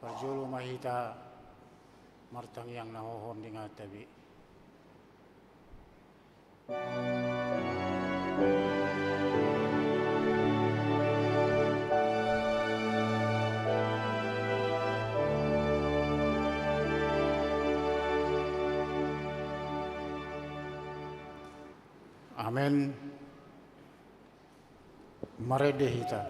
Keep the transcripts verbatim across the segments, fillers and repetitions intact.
Parjolo ma hita martangiang na hohom di ngatabi. Amen. Marende hita.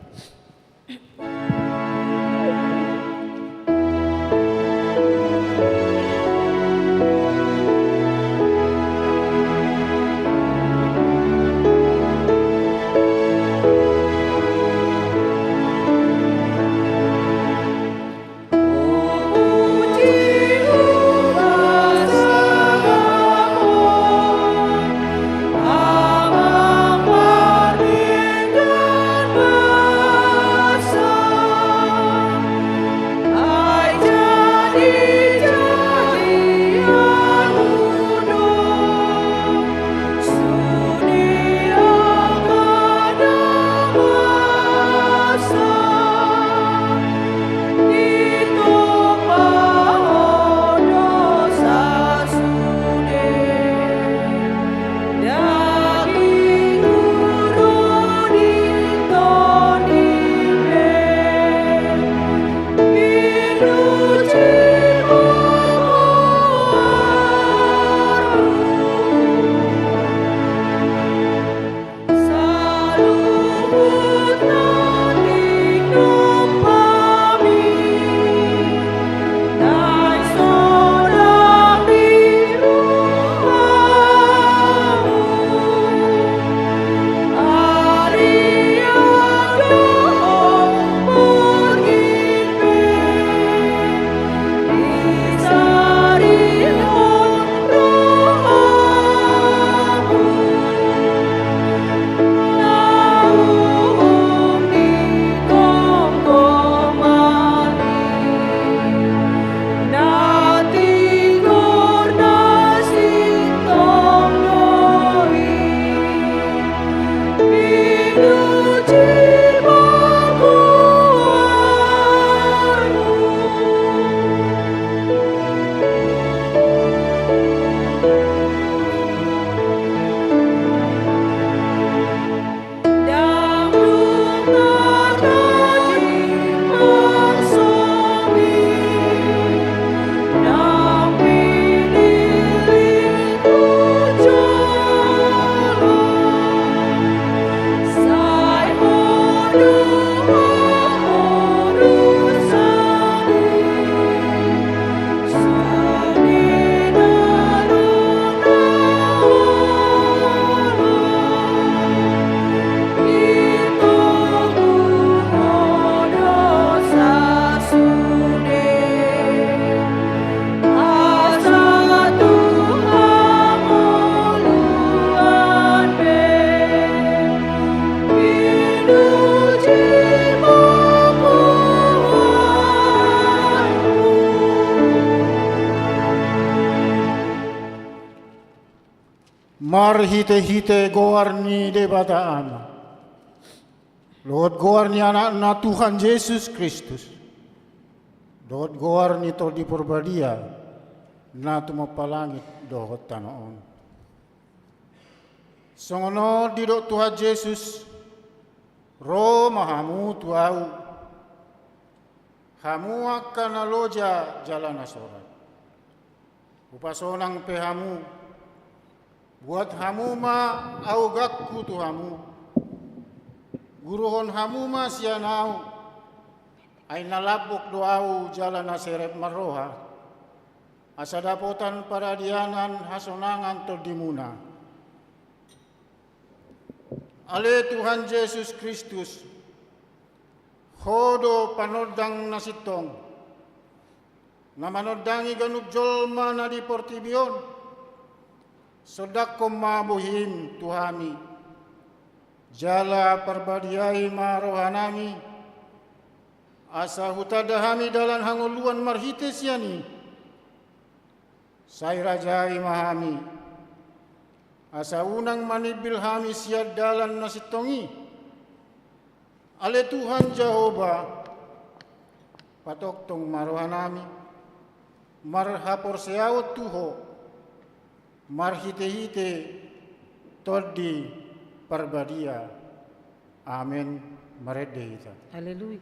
Marhitehite goar ni Debata Ama, dohot goar ni Anakna Tuhan Jesus Kristus, dohot goar ni Tondi Parbadia, na tumompa langit dohot tano on. Songon on didok Tuhan Jesus, ro ma hamu tu Ahu, hamu angka na loja jala na sorat. Hupasonang pe hamu, buat hamu ma aoganku tu hamu. Guruhon hamu ma sian Ahu, ai na lambok do Ahu jala na serep marroha, asa dapotan paradianan hasonangan tondimuna. Ale Tuhan Jesus Kristus, Ho do panondang na sintong, na manondangi ganup jolma na di portibi on. Sondanghon ma bohim tu hami, jala parbadiai ma rohanami, asa hutanda hami dalan hangoluan marhite sian i. Sai rajai ma hami, asa unang manimbil hami sian dalan na sintong i. Ale Tuhan Jahowa, Patongtong ma rohanami marhaporseaon tu Ho, marhitehite Tondi Parbadia. Amen. Marende hita. Haleluya.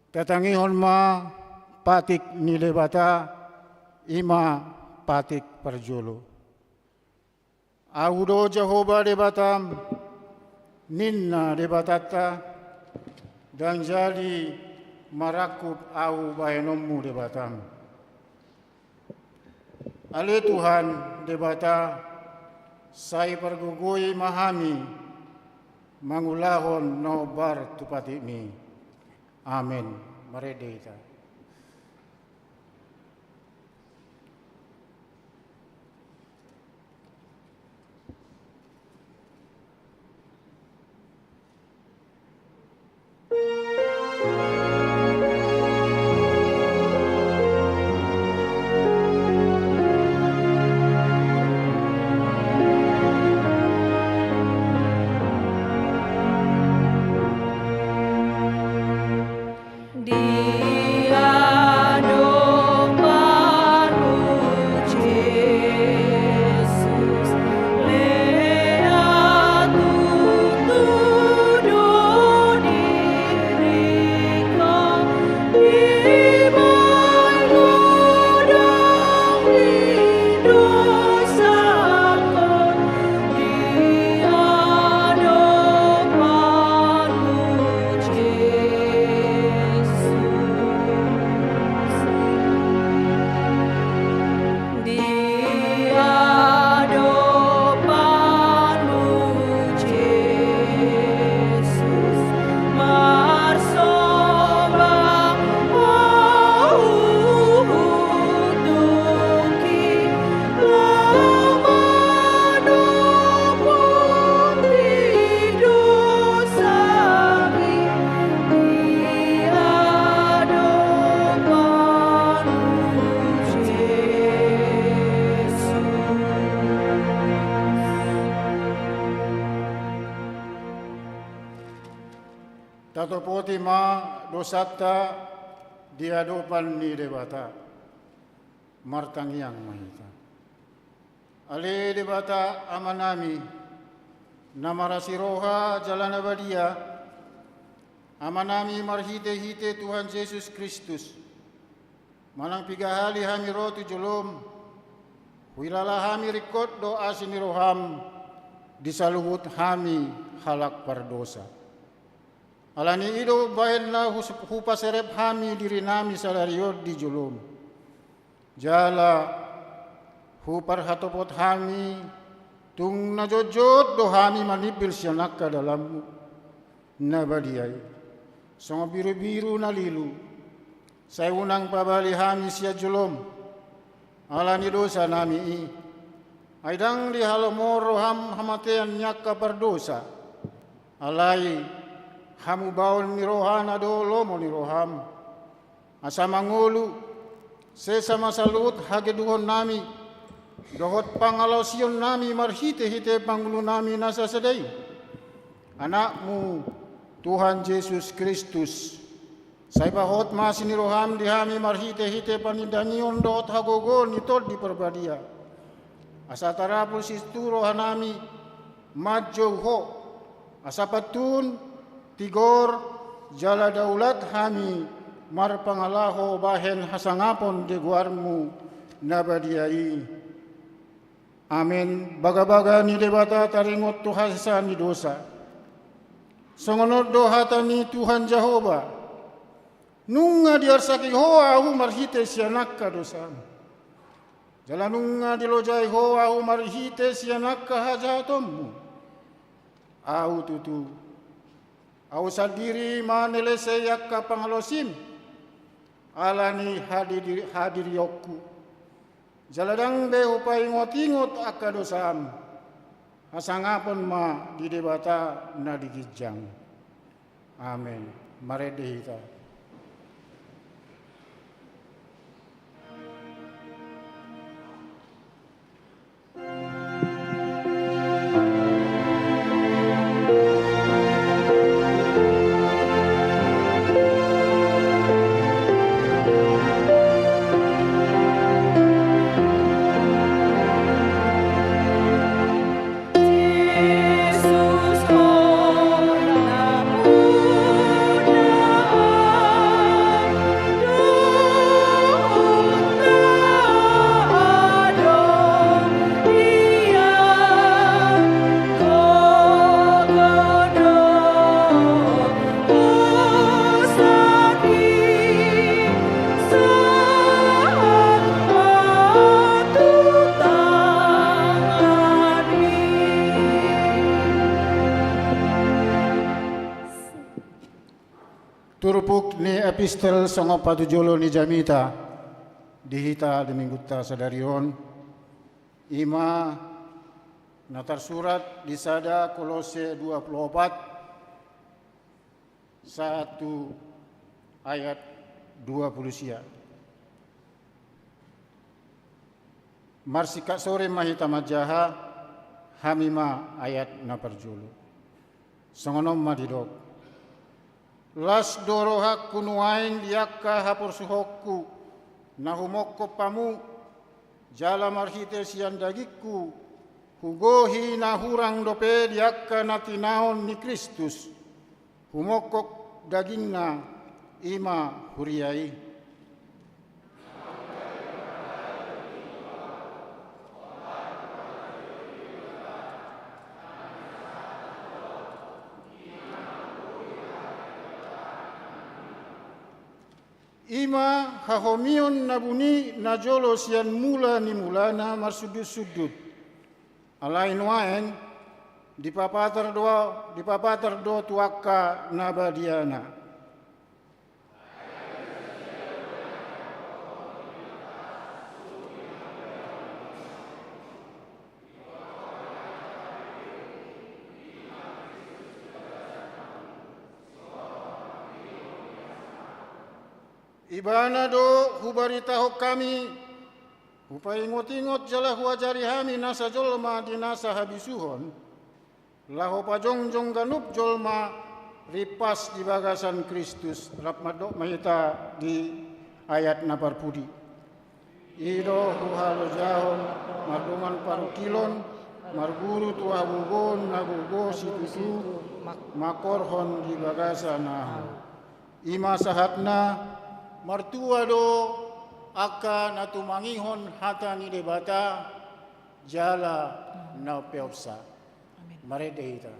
Tatangihon ma patik ni Debata, i ma patik parjolo. Ahu do Jahowa Debatam, ninna Debatanta, ndang jadi marangkup ahu bahenonmu Debatam. Ale Tuhan Debata, sai pargogoi ma hami mangulahon na hombar tu patikmi. Amen. Marende hita. Tatopoti ma dosanta di adopan ni Debata. Martangiang ma hita. Ale Debata Amanami, na marasi roha jala na badia, Amanami marhitehite Tuhan Jesus Kristus, manang piga hali hami ro tu jolom, huilala hami ringkot do asi ni roham di saluhut hami halak pardosa. Ala ni i do umbahen na hus-, hupaserep hami dirinami sadari on di jolom. Jala huparhatopot hami, tung na jotjot do hami manimbil sian angka dalanmu na badia i. Songon birubiru na lilu, sai unang pabali hami sian jolom, ala ni dosanami i. Ai ndang dihalomon roham hamatean ni angka pardosa. Alai hamubaon ni rohana do lomo ni roham. Asa mangolu, Sesa ma saluhut hagedukonnami dohot pangalaosionnami marhite-hite pangulunami na sasada i, Anakmu, Tuhan Jesus Kristus. Sai pahot ma asi ni roham di hami marhite-hite panindangion dohot hagogoon ni Tondi Parbadia, asa tarapul situtu rohanami manjou Ho, asa pantun, tigor, jala daulat hami marpangalaho bahen hasangapon di goarmu na badia i. Amen. Bagabaga ni Debata taringot tu hasesaan ni dosa. Songon on do hata ni Tuhan Jahowa: Nunga diarsaki Ho ahu marhite sian angka dosam, jala nunga dilojai Ho ahu marhite sian angka hajahatonmu. Ahu tutu, Ahu sandiri manelesei angka pangalaosim ala ni hadiri-, hadirionku. Jala ndang be hupaingot-ingot angka dosam. Hasangapon ma di Debata na di ginjang. Amen. Marende hita. Turpuk ni epistel songon patujolo ni jamita di hita di minggunta sadari on, i ma na tarsurat di sada Kolose dua pulu opat, sahat tu ayat dua pulu sia. Marsingkat sore ma hita manjaha, hami ma ayat na parjolo. Songon on ma didok: Las do rohangku nuaeng di angka haporsuhonku na humongkop hamu, jala marhite sian dagingku hugohi na hurang dope di angka na tinaon ni Kristus, humongkop dagingna, i ma huria i. I ma hahomion na buni najolo sian mula ni mulana marsundut-sundut. Alai nuaeng dipapatar do, dipapatar do tu angka na badiana. Ibana do hubaritahon hami, hupaingot-ingot jala huajari hami nasa jolma di nasa habisuhon, laho pajongjong ganup jolma rimpas di bagasan Kristus. Rap mandok ma hita di ayat na parpudi. I do huhalojahon mardongan parungkilon, marguru tu hagogoon na gogo situtu, mangkorhon di bagasan ahu. I ma sahatna. Martua do angka na tumangihon hata ni Debata jala na umpeopsa. Amin. Marende hita.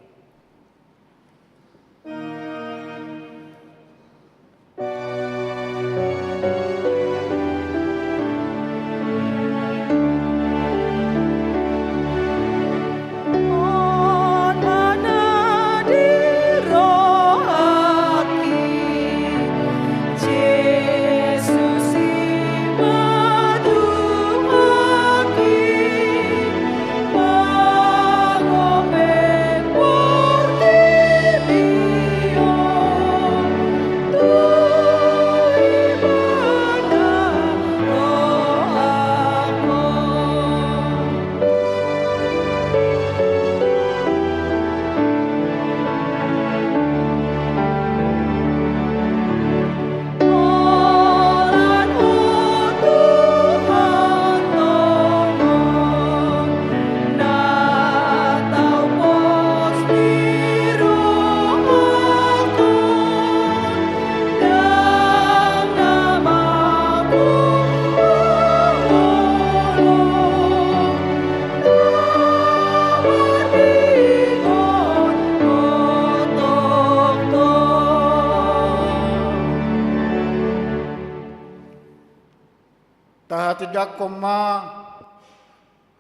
Tindangkon ma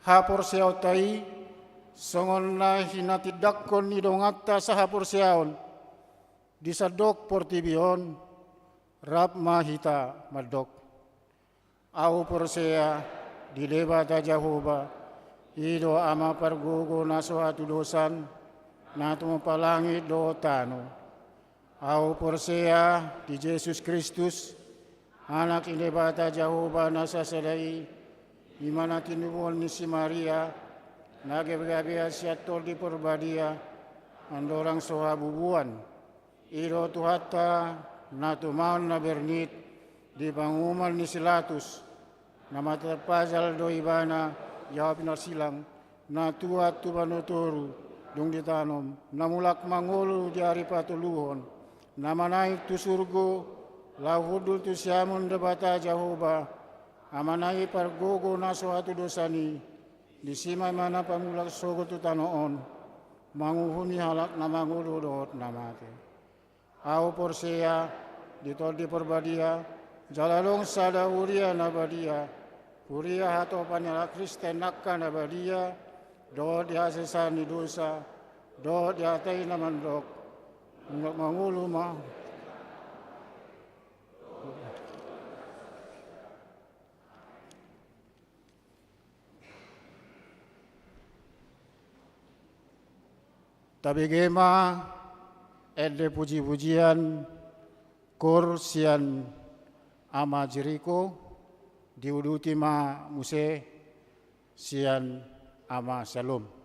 haporseaonta i, songon na hinatindangkon ni donganta sahaporseaon di sandok portibi on. Rap ma hita mandok: Ahu porsea di Debata Jahowa, i do Ama pargogo na so hatudosan, na tumompa langit dohot tano. Ahu porsea di Jesus Kristus, Anak ni Debata Jahowa na sasada i, i ma na tinubuhon ni si Maria, na gabegabean sian Tondi Porbadia, andorang so habubuan. I do Tuhanta, na tumaon na bernit di panguhuman ni si Latus, na martarpajal do Ibana di ahu pinarsilang, na tuat tu banua toru, dung ditanom, na mulak mangolu di ari patoluhon, na manaek tu surgo, laho hundul tu siamun Debata Jahowa, Amana i pargogo na so hatudosan i, disi ma Ibana pamulak sogot tu tano on, manguhumi halak na mangolu dohot na mate. Ahu porsea di Tondi Porbadia, jala adong sada huria na badia, huria hatopan ni halak Kristen angka na badia, dohot di hasesaan ni dosa, dohot di hata i na mandok: Mangolu ma. Tabege ma ende pujipujian koor sian Ama Jeriko, diuduti ma muse sian Ama Salom.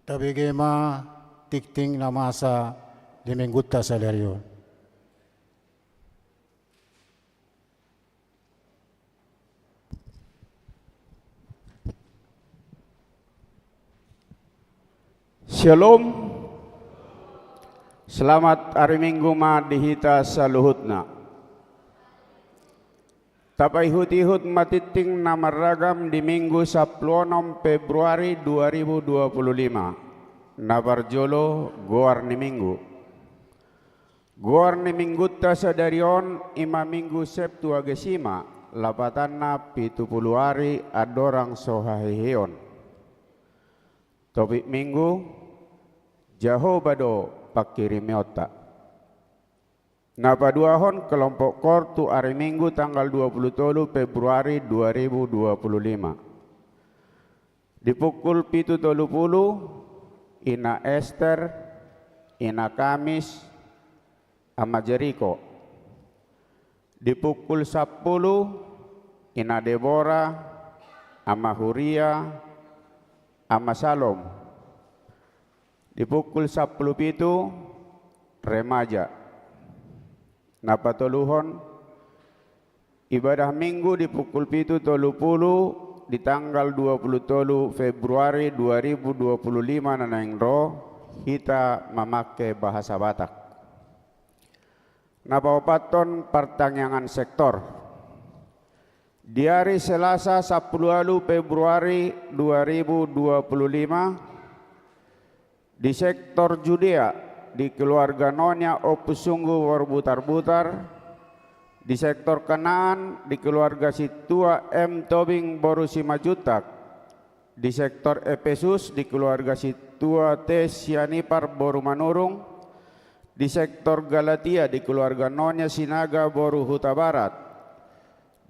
Tabege ma tingting na masa di Minggunta sadari on. Syalom. Selamat ari Minggu ma di hita saluhutna. Tapaihut-ihut ma tingting na marragam di Minggu sampulu onom Februari dua ribu dua puluh lima. Na parjolo, goar ni Minggu. Goar ni Minggunta sadari on i ma Minggu Septuagesima, lapatanna pitu pulu ari andorang so haheheon. Topik Minggu, Jahowa do pangkirimionta. Na paduahon, kelompok koor tu ari Minggu tanggal dua pulu tolu Februari dua ribu dua puluh lima. Di pukul pitu tolu pulu, Ina Ester, Ina Kamis, Ama Jeriko. Di pukul sampulu, Ina Debora, Ama Huria, Ama Salom. Di pukul sampulu pitu, remaja. Na patoluhon, ibadah Minggu di pukul pitu tolu pulu di tanggal dua pulu tolu Februari dua ribu dua puluh lima na naeng ro, hita mamangke bahasa Batak. Na paopathon, partangiangan sektor. Di ari Selasa sampulu ualu Februari dua ribu dua puluh lima, di sektor Judea, di keluarga Nonia Ompu Sunggu boru Butarbutar, di sektor Kanaan, di keluarga Sintua M Tobing boru Simanjuntak, di sektor Epesus, di keluarga Sintua T Sianipar boru Manurung, di sektor Galatia, di keluarga Nonia Sinaga boru Hutabarat,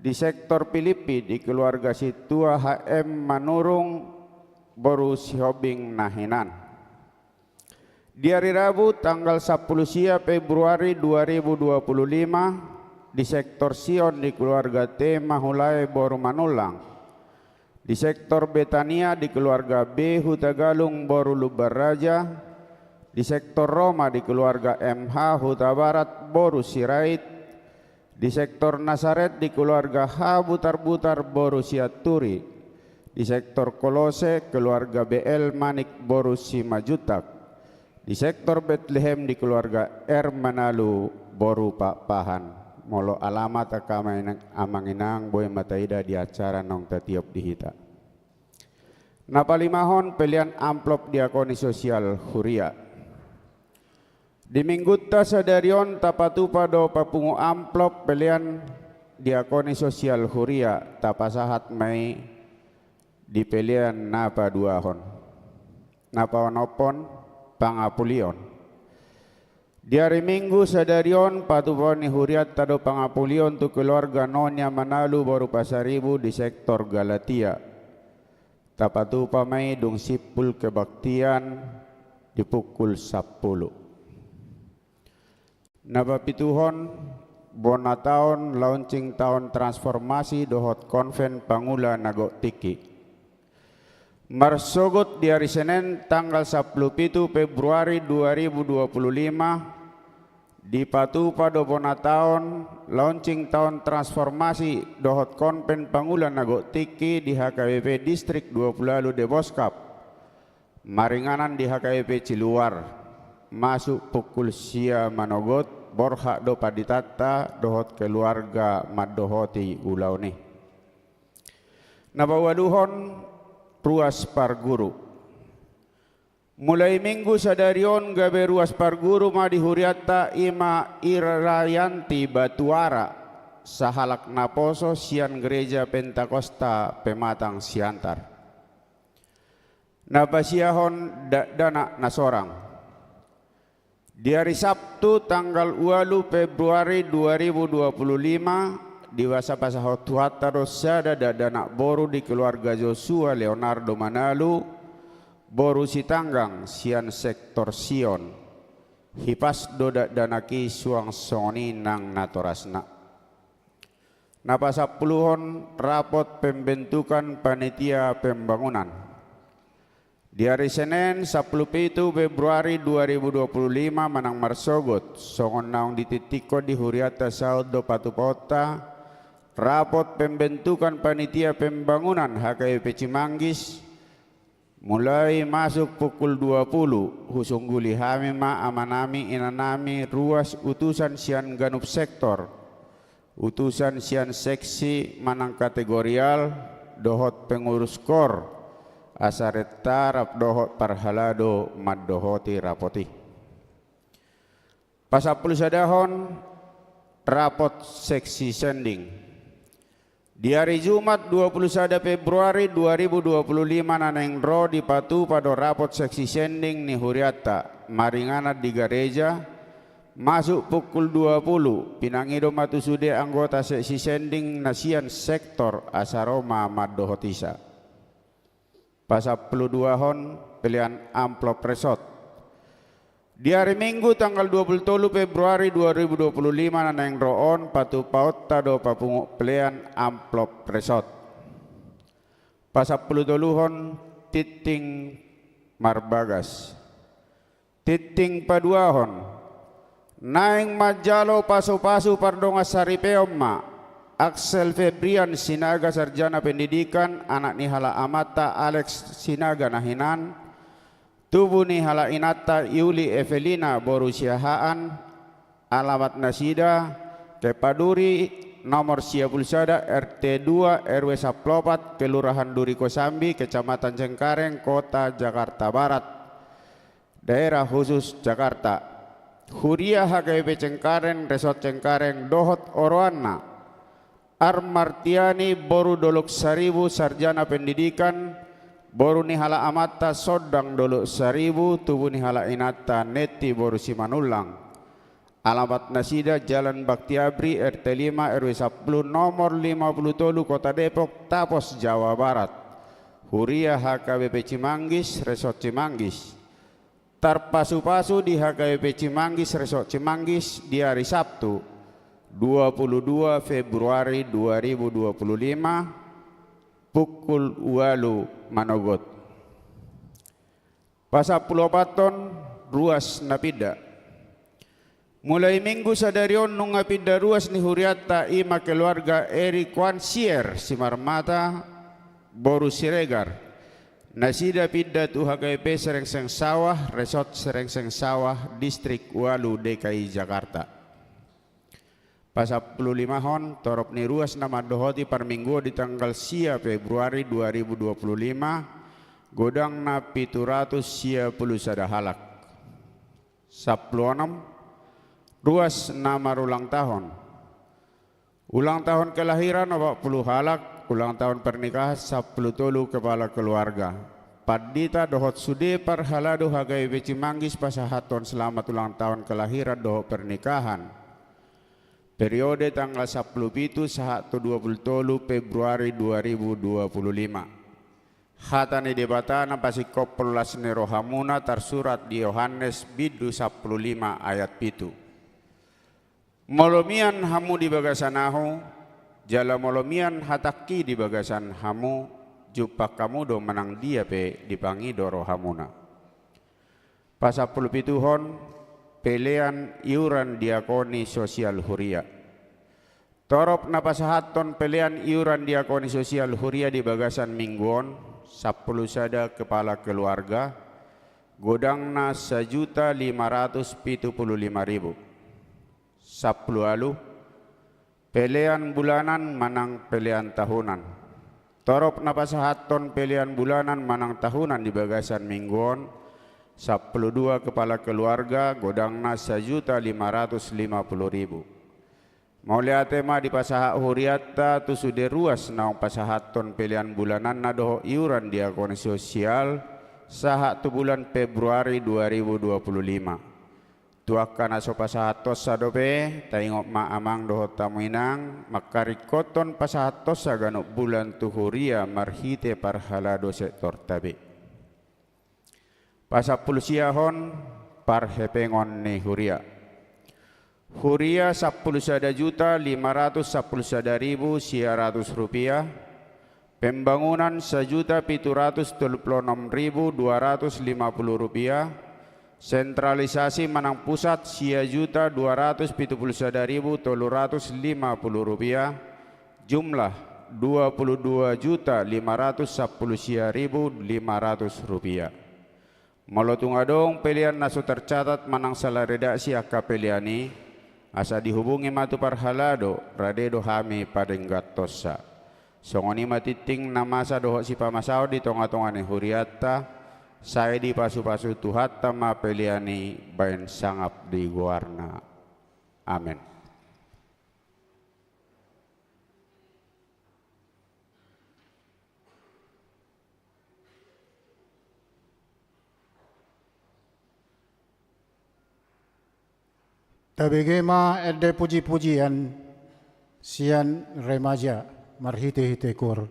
di sektor Pilippi, di keluarga Sintua H M Manurung boru Sihombing na hinan. Di ari Rabu tanggal sampulu sia Februari dua ribu dua puluh lima, di sektor Sion, di keluarga T Mahulae boru Manullang, di sektor Betania, di keluarga B Hutagalung boru Lumbanraja, di sektor Roma, di keluarga M H Hutabarat boru Sirait, di sektor Nasaret, di keluarga H Butarbutar boru Sianturi, di sektor Kolose, keluarga B L Manik boru Simanjuntak, di sektor Betlehem, di keluarga R Manalu boru Pakpahan. Molo alamat, angka amang inang, boi ma taida di acara naung tatiop di hita. Na palimahon, pelean amplop diakoni sosial huria. Di Minggunta sadari on tapatupa do papungu amplop pelean diakoni sosial huria, tapasahat ma i di pelean na paduahon. Na paonomhon, pangapulion. Di ari Minggu sadari on patupaon ni hurianta do pangapulion tu keluarga Nonia Manalu boru Pasaribu di sektor Galatia. Tapatupa ma i dung simpul kebaktian di pukul sampulu. Na papituhon, bona taon, launching taon transformasi dohot konven pangula na gok tingki. Marsogot di ari Senen tanggal sampulu pitu Februari dua ribu dua puluh lima, dipatupa do bona taon, launching taon transformasi dohot konven pangula na gok tingki di H K B P Distrik dua pulu ualu Deboskap. Maringanan di H K B P Ciluar, masuk pukul sia manogot, borhat do panditanta dohot keluarga mandohoti ulaon i. Na paualuhon, ruas parguru. Mulai Minggu sadari on gabe ruas parguru ma di hurianta, i ma Irayanti Batuara, sahalak naposo sian Gereja Pentakosta Pematang Siantar. Na pasiahon, dakdanak na sorang. Di ari Sabtu tanggal ualu Februari dua ribu dua puluh lima, dipasapasahon Tuhanta do sada dakdanak boru di keluarga Joshua Leonardo Manalu boru Sitanggang sian sektor Sion. Hipas do dakdanak i suang songon i nang natorasna. Na pasampuluhon, rapot pembentukan panitia pembangunan. Di ari Senen, sampulu pitu Februari dua ribu dua puluh lima manang marsogot, songon naung ditittikkon di hurianta saut do patupaonta, rapot pembentukan panitia pembangunan H K B P Cimanggis, mulai masuk pukul dua puluh, husungguli hami ma amanami, inanami, ruas utusan sian ganup sektor, utusan sian seksi manang kategorial, dohot pengurus kor, asa renta rap dohot parhalado mandohoti rapot i. Pasampulu sadahon, rapot seksi sending. Di ari Jumat dua puluh sada Februari dua ribu dua puluh lima na naeng ro dipatupa do rapot seksi sending ni hurianta, maringanan di gareja, masuk pukul dua puluh, pinangido ma tu sude anggota seksi sending na sian sektor asa ro ma mandohotisa. Pasampulu duahon, pelean amplop resort. Di ari Minggu tanggal dua puluh tolu Februari dua ribu dua puluh lima na naeng ro on, patupaonta do papungu pelean amplop resort. Pasampulu toluhon, tinting marbagas. Tinting paduahon, naeng manjalo pasupasu pardongan saripeon ma Axel Febrian Sinaga, sarjana pendidikan, anak ni halak amanta Alex Sinaga na hinan, tubu ni halak inanta Yuli Evelina boru Siahaan, alamat nasida Kepaduri, nomor sia pulu sada, R T dua, R W sampulu opat, Kelurahan Duri Kosambi, Kecamatan Cengkareng, Kota Jakarta Barat, Daerah Khusus Jakarta. Huria H K B P Cengkareng, Resort Cengkareng dohot oroanna. Ar Martiani boru Dolok Saribu, sarjana pendidikan, boru ni halak amanta Sondang Dolok Saribu, tubu ni halak inanta Neti boru Simanullang. Alamat nasida Jalan Bakti Abri, R T lima, R W sampulu, nomor lima pulu tolu, Kota Depok, Tapos, Jawa Barat. Huria H K B P Cimanggis, Resort Cimanggis. Tarpasupasu di H K B P Cimanggis, Resort Cimanggis di ari Sabtu, dua puluh dua Februari dua ribu dua puluh lima, pukul ualu manogot. Pasampulu opathon, ruas na pinda. Mulai Minggu sadari on nunga pinda ruas ni hurianta, i ma keluarga Eri Kuansier Simarmata boru Siregar. Nasida pinda tu H K B P Serengseng Sawah, Resort Serengseng Sawah, Distrik ualu, D K I Jakarta. Pasampulu limahon, torop ni ruas na mandohoti parmingguon di tanggal sia Februari dua ribu dua puluh lima, godangna pitu ratus sia pulu sada halak. Sampulu onom, ruas na marulang tahun. Ulang tahun kelahiran opat pulu halak, ulang tahun pernikahan sampulu tolu kepala keluarga. Pandita dohot sude parhalado H K B P Cimanggis pasahathon selamat ulang tahun kelahiran dohot pernikahan. Periode tanggal sampulu pitu sahat tu dua pulu tolu Februari dua ribu dua puluh lima. Hata ni Debata na pasingkophon las ni rohamuna tarsurat di Yohanes bindu sampulu lima ayat pitu. Molo mian hamu di bagasan ahu, jala molo mian hatangki di bagasan hamu, jumpang hamu do manang dia pe dipangido rohamuna. Pasampulu pituhon, pelean iuran diakoni sosial huria. Torop na pasahathon pelean iuran diakoni sosial huria di bagasan minggu on, sampulu sada kepala keluarga, godangna sajuta lima ratus pitu pulu lima ribu. Sampulu ualu, pelean bulanan manang pelean tahunan. Torop na pasahathon pelean bulanan manang tahunan di bagasan minggu on, sampulu dua kepala keluarga, godangna sajuta lima ratus lima pulu ribu. Mauliate ma dipasahat hurianta tu sude ruas naung pasahathon pelean bulananna dohot iuran diakoni sosial sahat tu bulan Februari dua ribu dua puluh lima. Tu angka na so pasahathonsa dope, taingot ma amang dohot hamu inang, mangkaringkothon pasahathonsa ganup bulan tu huria marhite parhalado sektorta be. Pasampulu siahon, parhepengon ni huria. Huria sampulu sada juta lima ratus sampulu sada ribu sia ratus rupiah, Pembangunan sajuta pitu ratus tolu pulu onom ribu dua ratus lima pulu rupiah, sentralisasi manang pusat sia juta dua ratus pitu pulu sada ribu tolu ratus lima pulu rupiah, jumlah dua pulu dua juta lima ratus sampulu sia ribu lima ratus rupiah. Molo tung adong pelean na so tercatat manang sala redaksi angka pelean i, asa dihubungi ma tu parhalado, rade do hami padengganhonsa. Songon i ma tingting na masa dohot sipamasaon di tongatonga ni hurianta, sai dipasupasu Tuhanta ma pelean i baen sangap di goarna. Amen. Tabege ma ende pujipujian sian remaja marhitehite koor.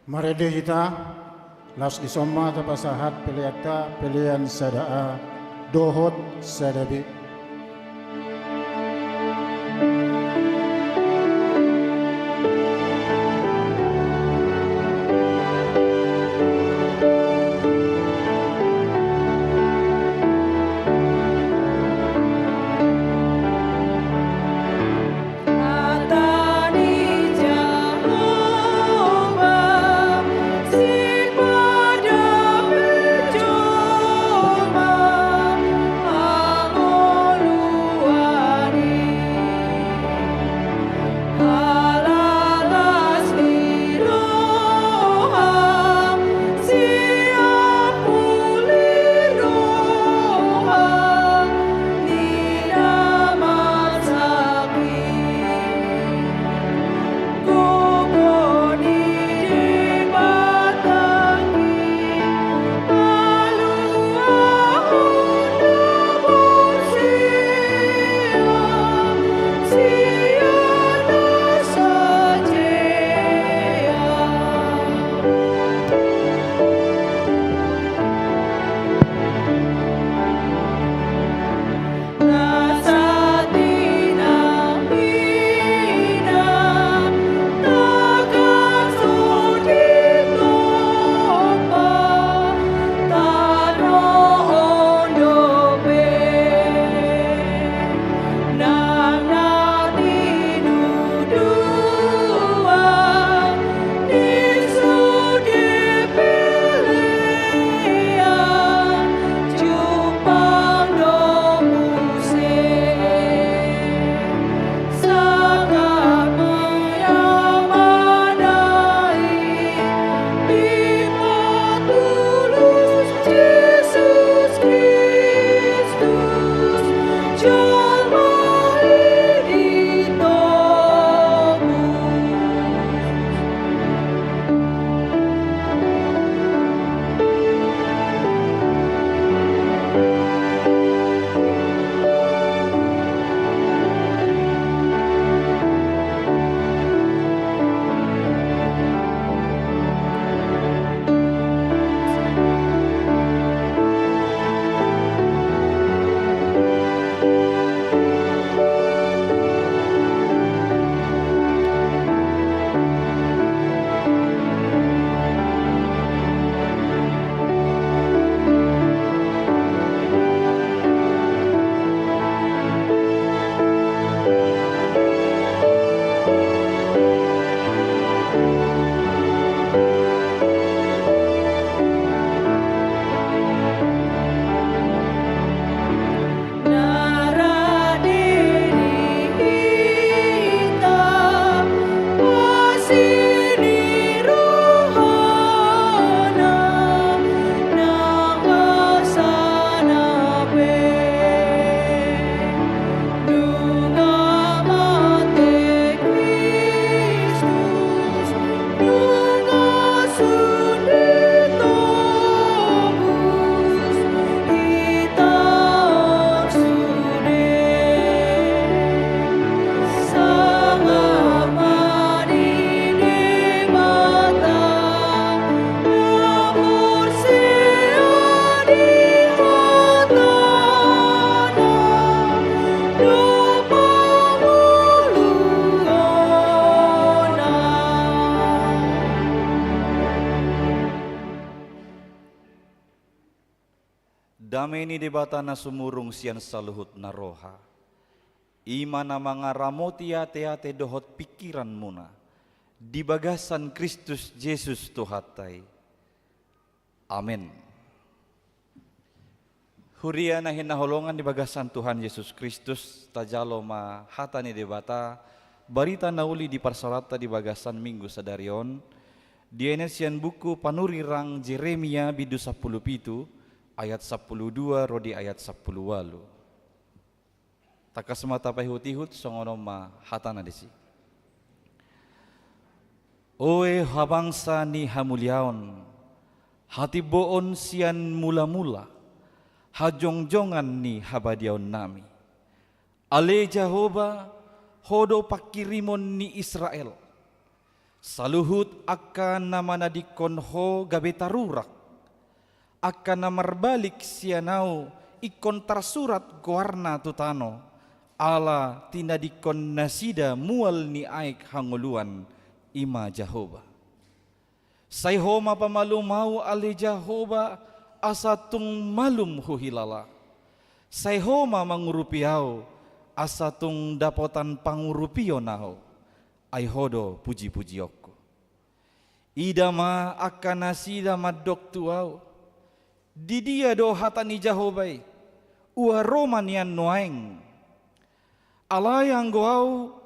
Marende hita, laos dison ma tapasahat peleanta, pelean sada A dohot sada B. Dame ni Debata na sumurung sian saluhut na roha, i ma na mangaramoti ateate dohot pingkiranmuna di bagasan Kristus Jesus Tuhanta i. Amen. Huria na hinaholongan di bagasan Tuhan Jesus Kristus, tajalo ma hata ni Debata, barita na uli diparsaoranta di bagasan Minggu sadari on, dienet sian buku Panurirang Jeremia bindu sampulu pitu, ayat sampulu dua ro di ayat sampulu ualu. Tangkas ma tapaihutihut, songon on ma hatana disi. Oe habangsa ni hamuliaon, hatimboon sian mulamula, hajongjongan ni habadiaonnami. Ale Jahowa, Ho do pangkirimon ni Israel. Saluhut angka na manadingkon ho gabe tarurak. Angka na marbalik sian ahu ingkon tarsurat goarna tu tano, ala tinadingkon nasida mual ni aek hangoluan, i ma Jahowa. Sai ho ma pamalum ahu ale Jahowa, asa tung malum huhilala. Sai ho ma mangurupi ahu, asa tung dapotan pangurupion ahu. Ai ho do puji-pujionku. Ida ma angka nasida mandok tu ahu, di dia do hata ni Jahowa i, ua ro ma nian nuaeng. Alai anggo ahu,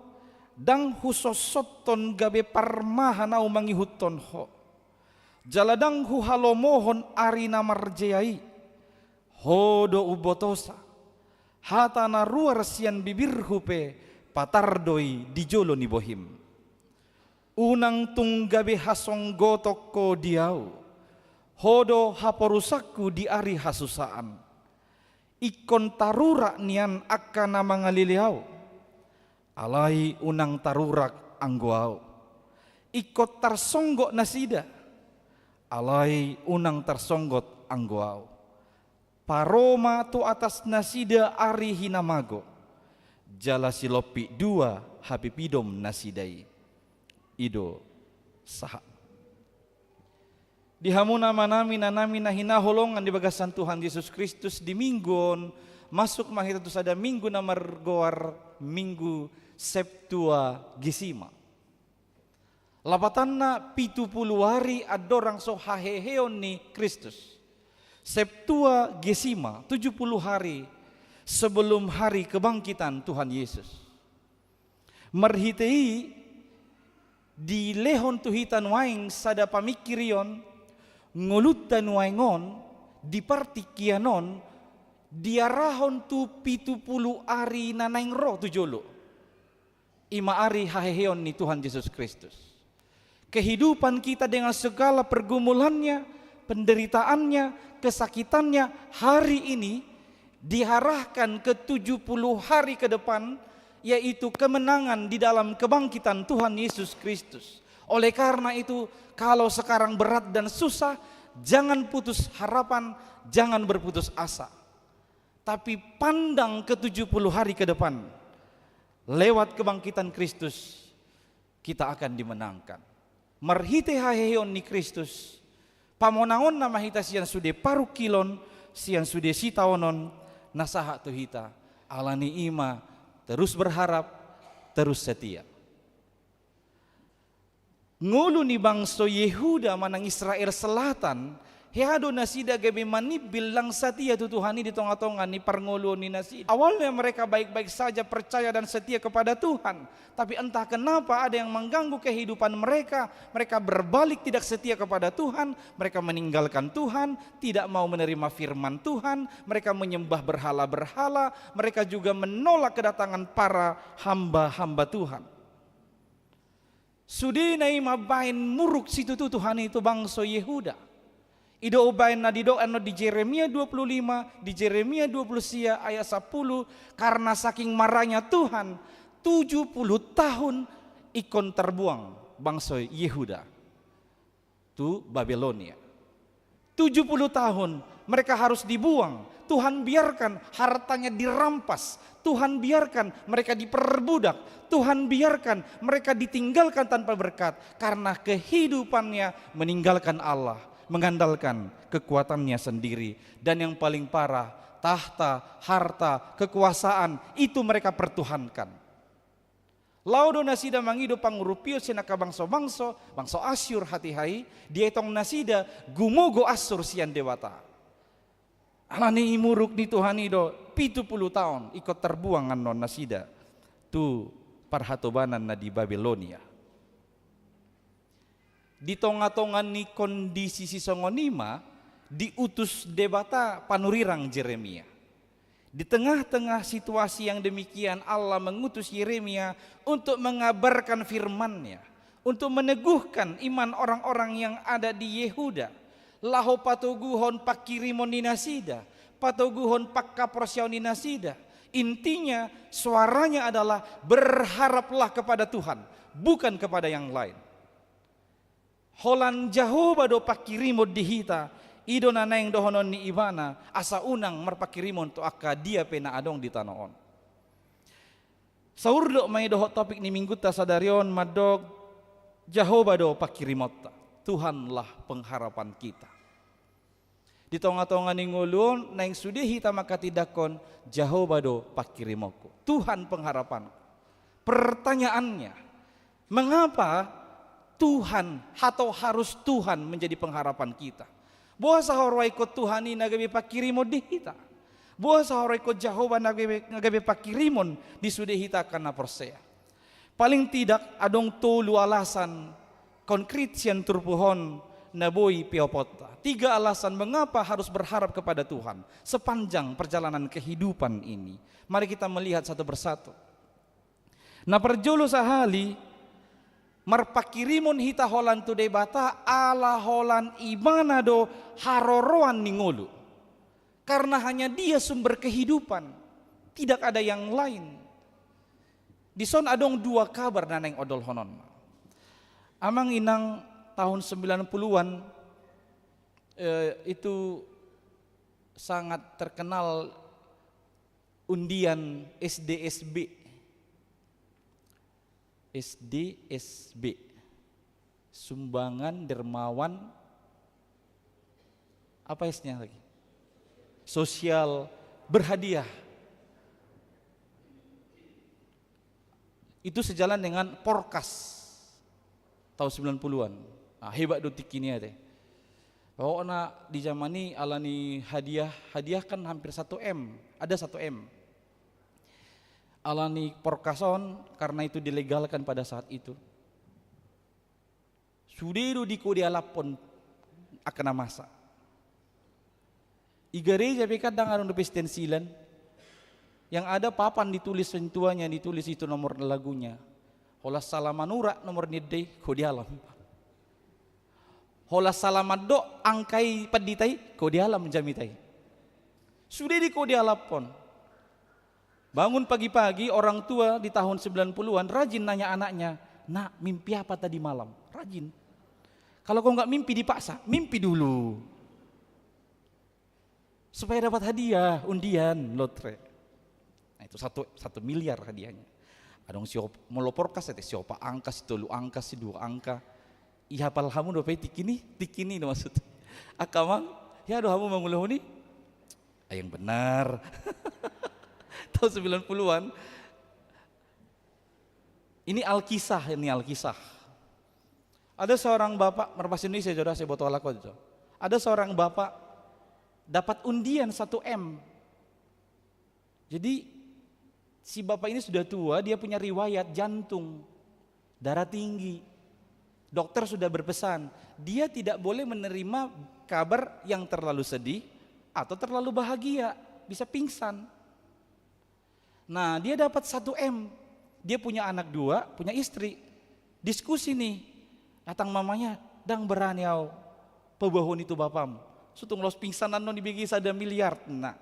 ndang husossothon gabe parmahan ahu mangihuthon ho. Jala ndang huhalomohon ari na marjea i. Ho do umbotosa. Hata na ruar sian bibirhu pe patar do i di jolo ni bohim. Unang tung gabe hasonggoton ho di ahu. Ho do haporusanku di ari hasusaan. Ingkon tarurak nian angka na mangalele ahu. Alai unang tarurak anggo ahu. Ingkon tarsonggot nasida. Alai unang tarsonggot anggo ahu. Paro ma tu atas nasida ari hinamago. Jala silompit dua hapipidom nasida i. I do sahat. Di hamu na amanami, inanami na hinaholongan di bagasan Tuhan Jesus Kristus, di minggu on, masuk ma hita tu sada minggu na margoar Minggu Septuagesima. Lapatanna pitu pulu ari andorang so haheheon ni Kristus. Septuagesima, tujuh puluh hari sebelum hari kebangkitan Tuhan Yesus. Marhite i, dilehon tu hita nuaeng sada pamingkirion, ngolunta nuaeng on, di partingkian on, diarahon tu pitu pulu ari na naeng ro tu jolo. I ma ari haheheon ni Tuhan Jesus Kristus. Kehidupan kita dengan segala pergumulannya, penderitaannya, kesakitannya, hari ini diarahkan ke tujuh puluh hari ke depan, yaitu kemenangan di dalam kebangkitan Tuhan Yesus Kristus. Oleh karena itu, kalau sekarang berat dan susah, jangan putus harapan, jangan berputus asa. Tapi pandang ke tujuh puluh hari ke depan. Lewat kebangkitan Kristus, kita akan dimenangkan. Marhite haheheon ni Kristus, pamonangonna ma hita sian sude parungkilon, sian sude sitaonon, na sahat tu hita. Alani i ma terus berharap, terus setia. Ngolu ni bangso Yehuda manang Israel Selatan, hea do nasida gabe manimbil ndang satia tu Tuhan i di tonga-tonga ni parngoluon ni nasida. Awalnya mereka baik-baik saja, percaya dan setia kepada Tuhan. Tapi entah kenapa ada yang mengganggu kehidupan mereka. Mereka berbalik tidak setia kepada Tuhan. Mereka meninggalkan Tuhan, tidak mau menerima firman Tuhan. Mereka menyembah berhala-berhala. Mereka juga menolak kedatangan para hamba-hamba Tuhan. Sudena i mambahen muruk situtu Tuhan i tu bangso Yehuda. I do umbahen na didok annon di Jeremia dua puluh lima, di Jeremia dua puluh sia ayat sapuluh, karena saking marahnya Tuhan, tujuh puluh tahun ingkon terbuang bangso Yehuda tu Babilonia. Tujuh puluh tahun mereka harus dibuang. Tuhan biarkan hartanya dirampas. Tuhan biarkan mereka diperbudak. Tuhan biarkan mereka ditinggalkan tanpa berkat karena kehidupannya meninggalkan Allah, mengandalkan kekuatannya sendiri. Dan yang paling parah, tahta, harta, kekuasaan itu mereka pertuhankan. Laho do nasida mangido pangurupion sian angka bangso-bangso, bangso Asyur hatiha i, dietong nasida gumogo Asyur sian Debata. Alani i muruk ni Tuhan i do, pitu pulu taon ingkon terbuang annon nasida tu parhatobanan na di Babilonia. Di tonga-tonga ni kondisi sisongon i ma diutus Debata panurirang Jeremia. Di tengah-tengah situasi yang demikian, Allah mengutus Yeremia untuk mengabarkan firman-Nya, untuk meneguhkan iman orang-orang yang ada di Yehuda, laho patoguhon pangkirimon ni nasida, patoguhon panghaporseaon ni nasida. Intinya, suaranya adalah berharaplah kepada Tuhan, bukan kepada yang lain. Holan Jahowa do pangkirimon di hita, i do na naeng dohonon ni Ibana, asa unang marpangkirimon tu angka dia pe na adong di tano on. Saurdot ma i dohot topik ni minggunta sadari on, mandok Jahowa do pangkirimonta, Tuhanlah pengharapan kita. Di tonga-tonga ni ngolu on, naeng sude hita manghatindanghon, Jahowa do pangkirimonku, Tuhan pengharapanku. Pertanyaannya, mengapa Tuhan atau harus Tuhan menjadi pengharapan kita? Boasa hurohahon Tuhan i na gabe pangkirimon di hita? Boasa hurohahon Jahowa na gabe, na gabe pangkirimon di sude hita angka na porsea? Paling tidak adong tolu alasan konkrit sian turpuk on na boi pioponta. Tiga alasan mengapa harus berharap kepada Tuhan sepanjang perjalanan kehidupan ini. Mari kita melihat satu persatu. Na parjolo sahali, marpangkirimon hita holan tu Debata ala holan Ibana do haroroan ni ngolu. Karena hanya Dia sumber kehidupan, tidak ada yang lain. Dison adong dua kabar na naeng odolhonon. Amang inang, tahun sembilan puluhan, eh, itu sangat terkenal undian S D S B. S D S B. Sumbangan dermawan, apa S-nya lagi? Sosial berhadiah. Itu sejalan dengan Porkas tahun sembilan puluhan. Nah, hebat do tingki i ate. Pokokna di zaman i alani hadiah, hadiah kan hampir satu M, ada satu M. Alani Porkas on, karena itu dilegalkan pada saat itu. Sude do dikodialaphon angka na masa. I gareja pe kan ndang adong dope stensilan. Yang ada papan ditulis, sintuanya ditulis itu nomor lagunya. Holan salah manurat nomor ni ende i, kodialam. Holan salah mandok angka i pandita i, kodialam jamita i. Sude dikodialaphon. Bangun pagi-pagi, orang tua di tahun sembilan puluhan rajin nanya anaknya, "Nak, mimpi apa tadi malam?" Rajin. Kalau kau nggak mimpi dipaksa, mimpi dulu. Supaya dapat hadiah, undian, lotre. Nah, itu satu, satu miliar hadiahnya. Adong siop-, molo Porkas ate, siopat angka, sitolu angka, sidua angka. Ihapal hamu dope tingki i, tingki i do maksud. Angka amang, hea do hamu mangulahon i? Ah, yang benar. Tahun sembilan puluhan. Ini Alkisah, ini Alkisah. Ada seorang bapak, marbahasa Indonesia jo da, sai huboto halak on jo. Ada seorang bapak dapat undian satu M. Jadi, si bapak ini sudah tua, dia punya riwayat jantung, darah tinggi. Dokter sudah berpesan, dia tidak boleh menerima kabar yang terlalu sedih atau terlalu bahagia, bisa pingsan. Nah, dia dapat satu M. Dia punya anak dua, punya istri. Diskusi nih. Datang mamanya, "Ndang berani au paboahon i tu bapam. Sotung laos pingsan annon, dibege sada miliar." Nah,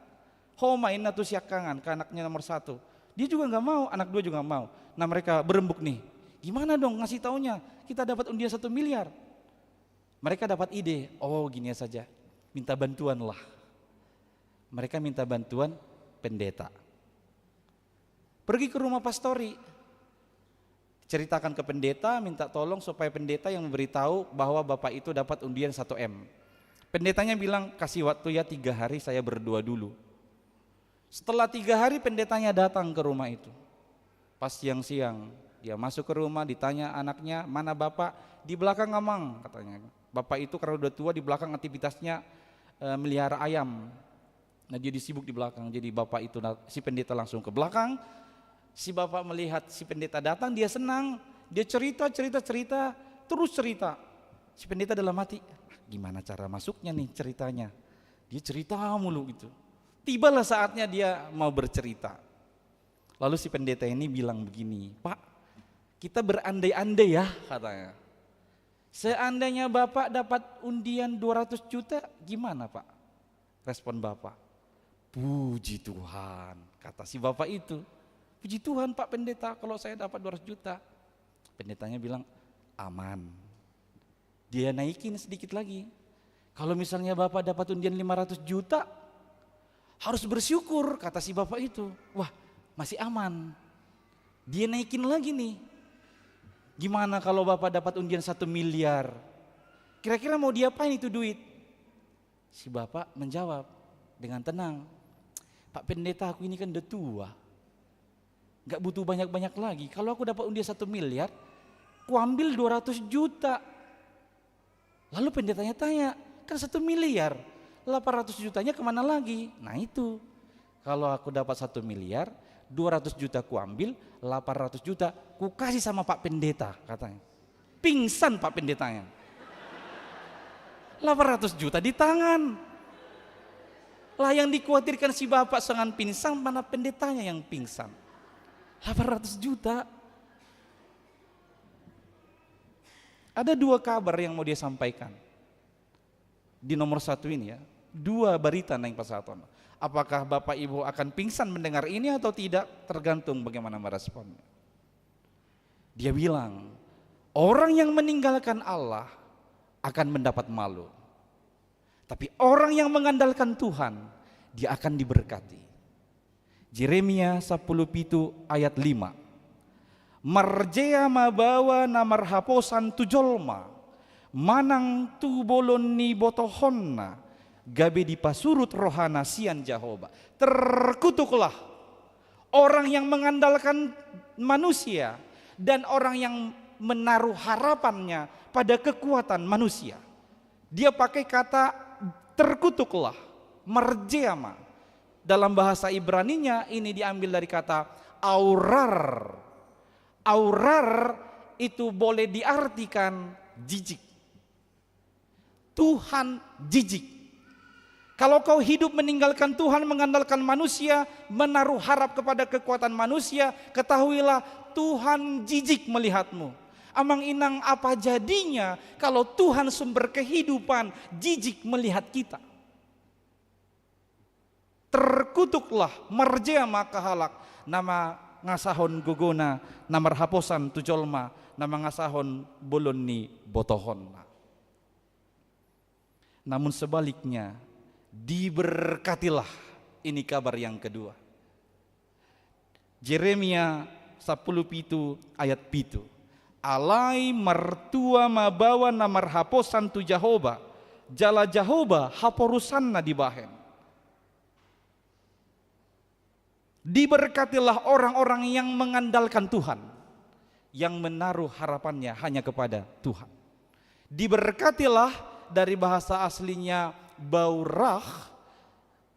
"Ho ma," ninna, "tu siangkangan, ke anaknya nomor satu." Dia juga nggak mau, anak dua juga nggak mau. Nah, mereka berembuk nih. "Gimana dong ngasih taunya? Kita dapat undian satu miliar." Mereka dapat ide, "Oh, gini saja. Minta bantuan lah." Mereka minta bantuan pendeta. Pergi ke rumah pastori. Ceritakan ke pendeta, minta tolong supaya pendeta yang memberitahu bahwa bapak itu dapat undian satu M. Pendetanya bilang, "Kasih waktu ya tiga hari, saya berdoa dulu." Setelah tiga hari, pendetanya datang ke rumah itu. Pas siang-siang, dia masuk ke rumah, ditanya anaknya, "Mana bapak?" "Di belakang, Amang," katanya. Bapak itu karena udah tua, di belakang aktivitasnya, eh, melihara ayam. Nah, dia disibuk di belakang. Jadi bapak itu, na-, si pendeta langsung ke belakang. Si bapak melihat si pendeta datang, dia senang. Dia cerita, cerita, cerita, terus cerita. Si pendeta dalam hati, "Gimana cara masuknya nih ceritanya?" Dia cerita mulu gitu. Tibalah saatnya dia mau bercerita. Lalu si pendeta ini bilang begini, "Pak, kita berandai-andai ya," katanya. "Seandainya Bapak dapat undian dua ratus juta, gimana, Pak, respon Bapak?" "Puji Tuhan," kata si bapak itu. "Puji Tuhan, Pak Pendeta, kalau saya dapat dua ratus juta." Pendetanya bilang, "Aman. Dia naikin sedikit lagi. Kalau misalnya Bapak dapat undian lima ratus juta, harus bersyukur, kata si bapak itu. Wah, masih aman. Dia naikin lagi nih. Gimana kalau Bapak dapat undian satu miliar? Kira-kira mau diapain itu duit? Si bapak menjawab dengan tenang, "Pak Pendeta, aku ini kan udah tua. Nggak butuh banyak-banyak lagi. Kalau aku dapat undian satu miliar, kuambil dua ratus juta." Lalu pendetanya tanya, "Kan satu miliar, delapan ratus jutanya kemana lagi?" Nah itu, "Kalau aku dapat satu miliar, dua ratus juta kuambil, delapan ratus juta kukasih sama Pak Pendeta," katanya. Pingsan Pak Pendetanya. Delapan ratus juta di tangan. Lah, yang dikhawatirkan si bapak songon pingsan, mana pendetanya yang pingsan. Delapan ratus juta. Ada dua kabar yang mau dia sampaikan. Di nomor satu ini ya, dua barita naeng pasahaton. Apakah Bapak Ibu akan pingsan mendengar ini atau tidak, tergantung bagaimana meresponnya. Dia bilang, "Orang yang meninggalkan Allah akan mendapat malu. Tapi orang yang mengandalkan Tuhan, dia akan diberkati." Jeremia sampulu pitu ayat lima. "Marjea ma baoa na marhaposan tu jolma, manang tu bolon ni botohonna, gabe dipasurut rohana sian Jahowa." Terkutuklah orang yang mengandalkan manusia dan orang yang menaruh harapannya pada kekuatan manusia. Dia pakai kata terkutuklah, marjea ma. Dalam bahasa Ibraninya ini diambil dari kata aurar. Aurar itu boleh diartikan jijik. Tuhan jijik. Kalau kau hidup meninggalkan Tuhan, mengandalkan manusia, menaruh harap kepada kekuatan manusia, ketahuilah Tuhan jijik melihatmu. Amang inang, apa jadinya kalau Tuhan sumber kehidupan jijik melihat kita? Terkutuklah, marjea ma angka halak na mangasahon gogona na marhaposan tu jolma, na mangasahon bolon ni botohonna. Namun sebaliknya, diberkatilah. Ini kabar yang kedua. Jeremia sampulu pitu ayat pitu. "Alai martua ma baoa na marhaposan tu Jahowa, jala Jahowa haporusanna dibahen." Diberkatilah orang-orang yang mengandalkan Tuhan, yang menaruh harapannya hanya kepada Tuhan. Diberkatilah dari bahasa aslinya baurah,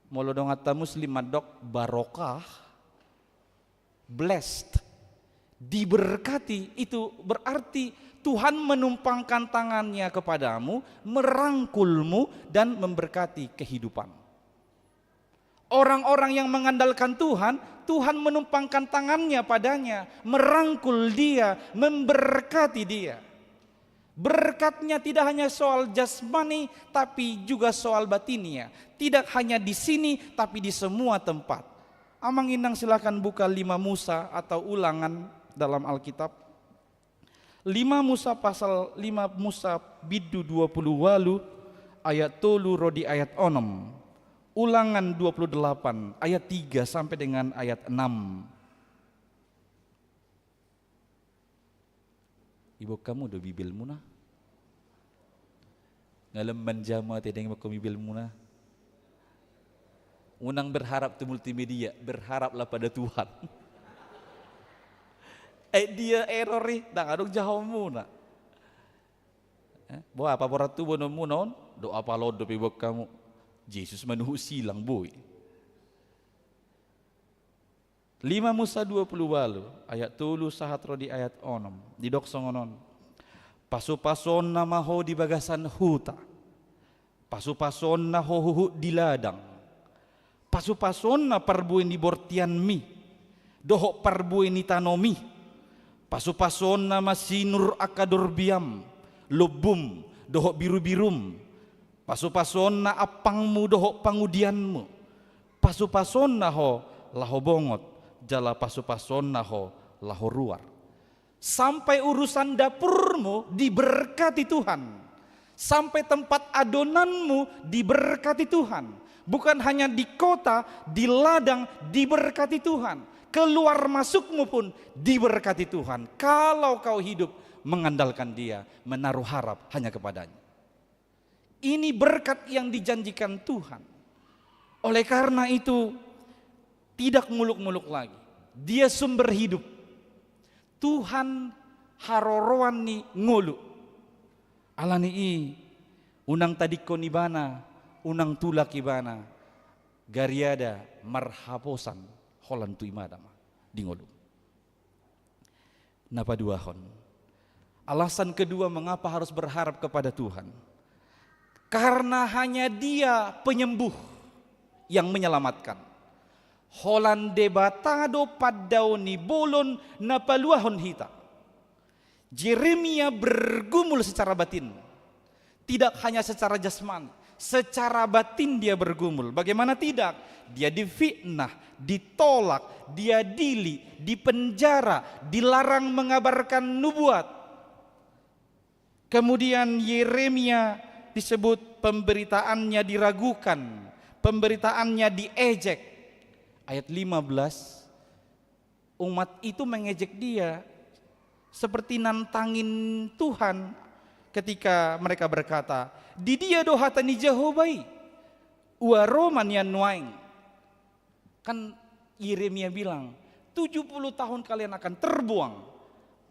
molo donganta Muslim mandok barokah, blessed. Diberkati itu berarti Tuhan menumpangkan tangannya kepadamu, merangkulmu, dan memberkati kehidupan. Orang-orang yang mengandalkan Tuhan, Tuhan menumpangkan tangannya padanya, merangkul dia, memberkati dia. Berkatnya tidak hanya soal jasmani, tapi juga soal batinnya. Tidak hanya di sini, tapi di semua tempat. Amang inang, silakan buka lima Musa atau Ulangan dalam Alkitab. Lima Musa pasal, lima Musa bindu dua pulu ualu ayat tolu ro di ayat onom. Ulangan dua puluh delapan ayat tiga sampai dengan ayat enam. Iboan hamu do Bibelmuna? Nga lam manjama ate deng mako Bibelmuna. Unang berharap tu multimedia, berharaplah pada Tuhan. Eh, dia error i, ndang adong jahaonmuna. Eh, boha, apa borat tu boanonmuna on? Doa palot dope iboan hamu. Jesus manuhuk silang, boi. Lima Musa dua pulu ualu ayat tolu sahat ro di ayat onom. Didok songon on. Pasupasuonna ma ho di bagasan huta. Pasupasuonna ho huhut di ladang. Pasupasuonna parbue ni bortianmi dohot parbue ni tanomi. Pasupasuonna ma sinur angka dorbiam, lombum, dohot birubirum. Pasupasuonna ampangmu dohot pangudianmu. Pasupasuonna ho laho bongot, jala pasupasuonna ho laho ruar. Sampai urusan dapurmu diberkati Tuhan. Sampai tempat adonanmu diberkati Tuhan. Bukan hanya di kota, di ladang diberkati Tuhan. Keluar masukmu pun diberkati Tuhan. Kalau kau hidup mengandalkan Dia, menaruh harap hanya kepada-Nya. Ini berkat yang dijanjikan Tuhan. Oleh karena itu, tidak muluk-muluk lagi. Dia sumber hidup. Tuhan haroroan ni ngolu. Ala ni i, unang tadingkon Ibana, unang tulak Ibana, gariada marhaposan holan tu Ibana ma di ngolu. Na paduahon. Alasan kedua mengapa harus berharap kepada Tuhan. Karena hanya Dia penyembuh yang menyelamatkan. Holan Debata do pandao ni bolon na paluahon hita. Jeremia bergumul secara batin. Tidak hanya secara jasmani, secara batin dia bergumul. Bagaimana tidak? Dia difitnah, ditolak, diadili, dipenjara, dilarang mengabarkan nubuat. Kemudian Yeremia disebut pemberitaannya diragukan, pemberitaannya diejek. Ayat lima belas, umat itu mengejek dia, seperti nantangin Tuhan ketika mereka berkata, "Di dia do hata ni Jahowa i, ua ro ma nian nuaeng." Kan Yeremia bilang, "Tujuh puluh tahun kalian akan terbuang."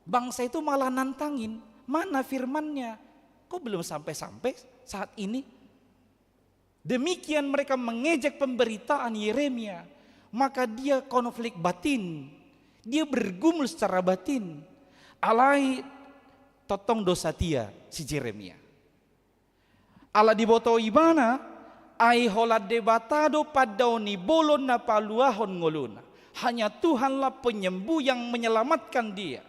Bangsa itu malah nantangin, "Mana firman-Nya? Kok belum sampai-sampai saat ini?" Demikian mereka mengejek pemberitaan Yeremia, maka dia konflik batin, dia bergumul secara batin. Alai tongtong do satia si Yeremia. Ala diboto ibana, ai holan Debata do pandao ni bolon na paluahon ngoluna. Hanya Tuhanlah penyembuh yang menyelamatkan dia.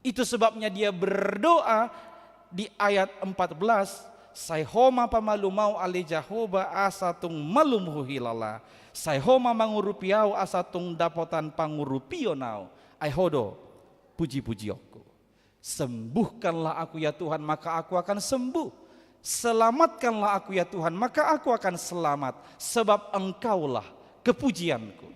Itu sebabnya dia berdoa di ayat empat belas, "Sai Ho ma pamalum ahu ale Jahowa, asa tung malum huhilala. Sai Ho ma mangurupi ahu, asa tung dapotan pangurupion ahu. Ai Ho do puji-pujionku." Sembuhkanlah aku ya Tuhan, maka aku akan sembuh. Selamatkanlah aku ya Tuhan, maka aku akan selamat, sebab Engkaulah kepujianku.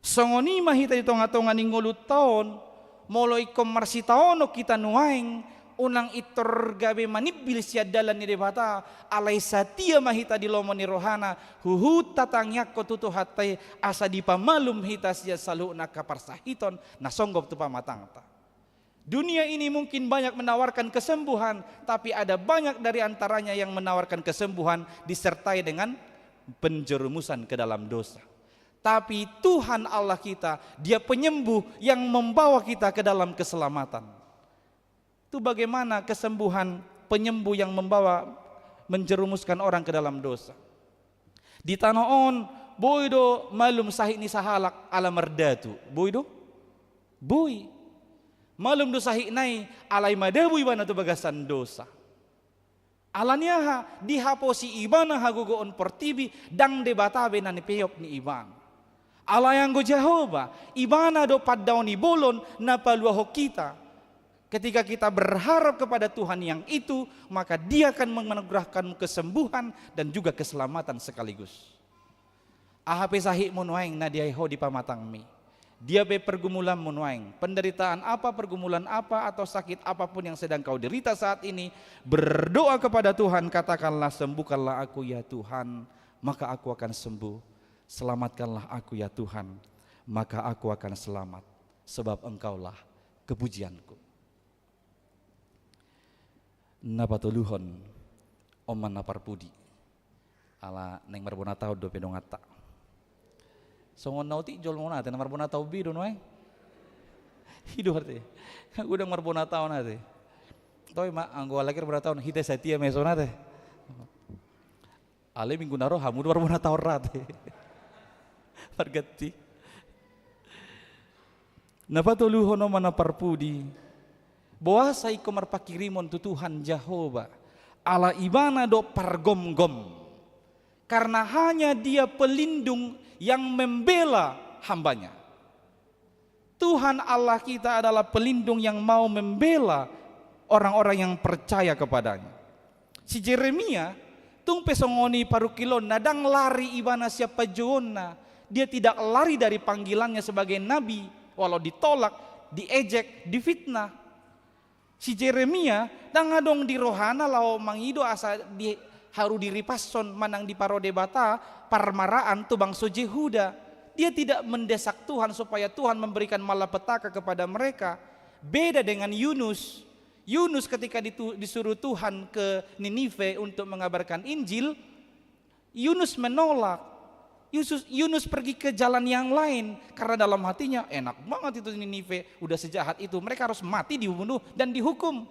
Songon i ma hita di tonga-tonga ni ngolunta on, molo ingkon marsitaonon hita nuaeng, unang pintor gabe manimbil sian dalan ni Debata, alai satia ma hita di lomo ni rohana, huhut tatangiangkon tu Tuhanta i, asa dipamalum hita sian saluhutna angka parsahiton na songgop tu pamatangta. Dunia ini mungkin banyak menawarkan kesembuhan, tapi ada banyak dari antaranya yang menawarkan kesembuhan disertai dengan penjerumusan ke dalam dosa. Tapi Tuhan Allah kita, Dia penyembuh yang membawa kita ke dalam keselamatan. Itu bagaimana kesembuhan penyembuh yang membawa, menjerumuskan orang ke dalam dosa. Di tano on, boi do malum sahit ni sahalak ala mardatu. Boi do? Boi. Malum do sahitna i, alai madabu ibana tu bagasan dosa. Ala ni aha? Dihaposi ibana hagogoon portibi, ndang Debata be na nipeop ni ibana. Alai anggo Jahowa, Ibana do pandao ni bolon na paluahon hita. Ketika kita berharap kepada Tuhan yang itu, maka Dia akan menganugerahkan kesembuhan dan juga keselamatan sekaligus. Aha pe sahitmu nuaeng na diae ho di pamatangmi, dia pe pergumulanmu nuaeng, penderitaan apa, pergumulan apa, atau sakit apapun yang sedang kau derita saat ini, berdoa kepada Tuhan, katakanlah, "Sembuhkanlah aku, ya Tuhan, maka aku akan sembuh. Selamatkanlah aku, ya Tuhan, maka aku akan selamat, sebab Engkaulah kepujianku." Na patoluhon, on ma na parpudi. Ala naeng marbona taon dope donganta. Songon na otik jolma on ate, na marbona taon be do nuaeng. I do ate. Godang marbona taon ate. Toe ma, anggo halak i marbona taon, hita satia ma i songon ate. Alai minggu na ro hamu do marbona taon ra ate. Marganti. Na patoluhon, on ma na parpudi. Boasa ingkon marpanghirimon tu Tuhan Jahowa? Ala Ibana do pargomgom. Karena hanya Dia pelindung yang membela hamba-Nya. Tuhan Allah kita adalah pelindung yang mau membela orang-orang yang percaya kepadanya. Si Jeremia, tung pe songon i parungkilonna, ndang lari ibana sian panjouonna. Dia tidak lari dari panggilannya sebagai nabi, walau ditolak, diejek, difitnah. Si Jeremia ndang adong di rohana laho mangido asa di, haru diripashon manang diparo Debata parmaraan tu bangso Jehuda. Dia tidak mendesak Tuhan supaya Tuhan memberikan malapetaka kepada mereka. Beda dengan Yunus. Yunus ketika ditu-, disuruh Tuhan ke Ninive untuk mengabarkan Injil, Yunus menolak. Yunus, Yunus pergi ke jalan yang lain karena dalam hatinya, "Enak banget itu Ninive, udah sejahat itu, mereka harus mati, dibunuh dan dihukum."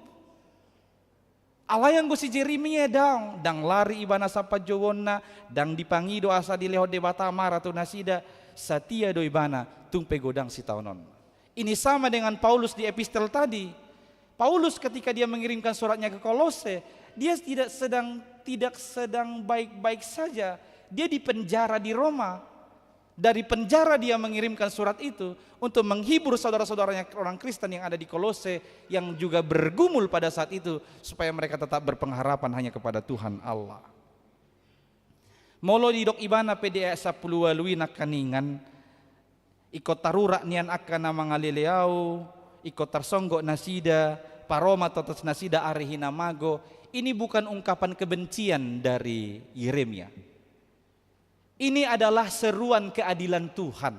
Alai anggo si Jeremia ndang, ndang lari ibana sian panjouonna, ndang dipangido asa dilehon Debata mara tu nasida, satia do ibana, tung pe godang sitaononna. Ini sama dengan Paulus di epistel tadi. Paulus ketika dia mengirimkan suratnya ke Kolose, dia tidak sedang, tidak sedang baik-baik saja. Dia dipenjara di Roma. Dari penjara dia mengirimkan surat itu untuk menghibur saudara-saudaranya orang Kristen yang ada di Kolose yang juga bergumul pada saat itu supaya mereka tetap berpengharapan hanya kepada Tuhan Allah. Molo didok ibana pe di ayat sampulu ualu i nangkaningan, ingkon tarurak nian angka na mangalele au, ingkon tarsonggot nasida, paro ma tongtong nasida ari hinamago. Ini bukan ungkapan kebencian dari Yeremia. Ini adalah seruan keadilan Tuhan.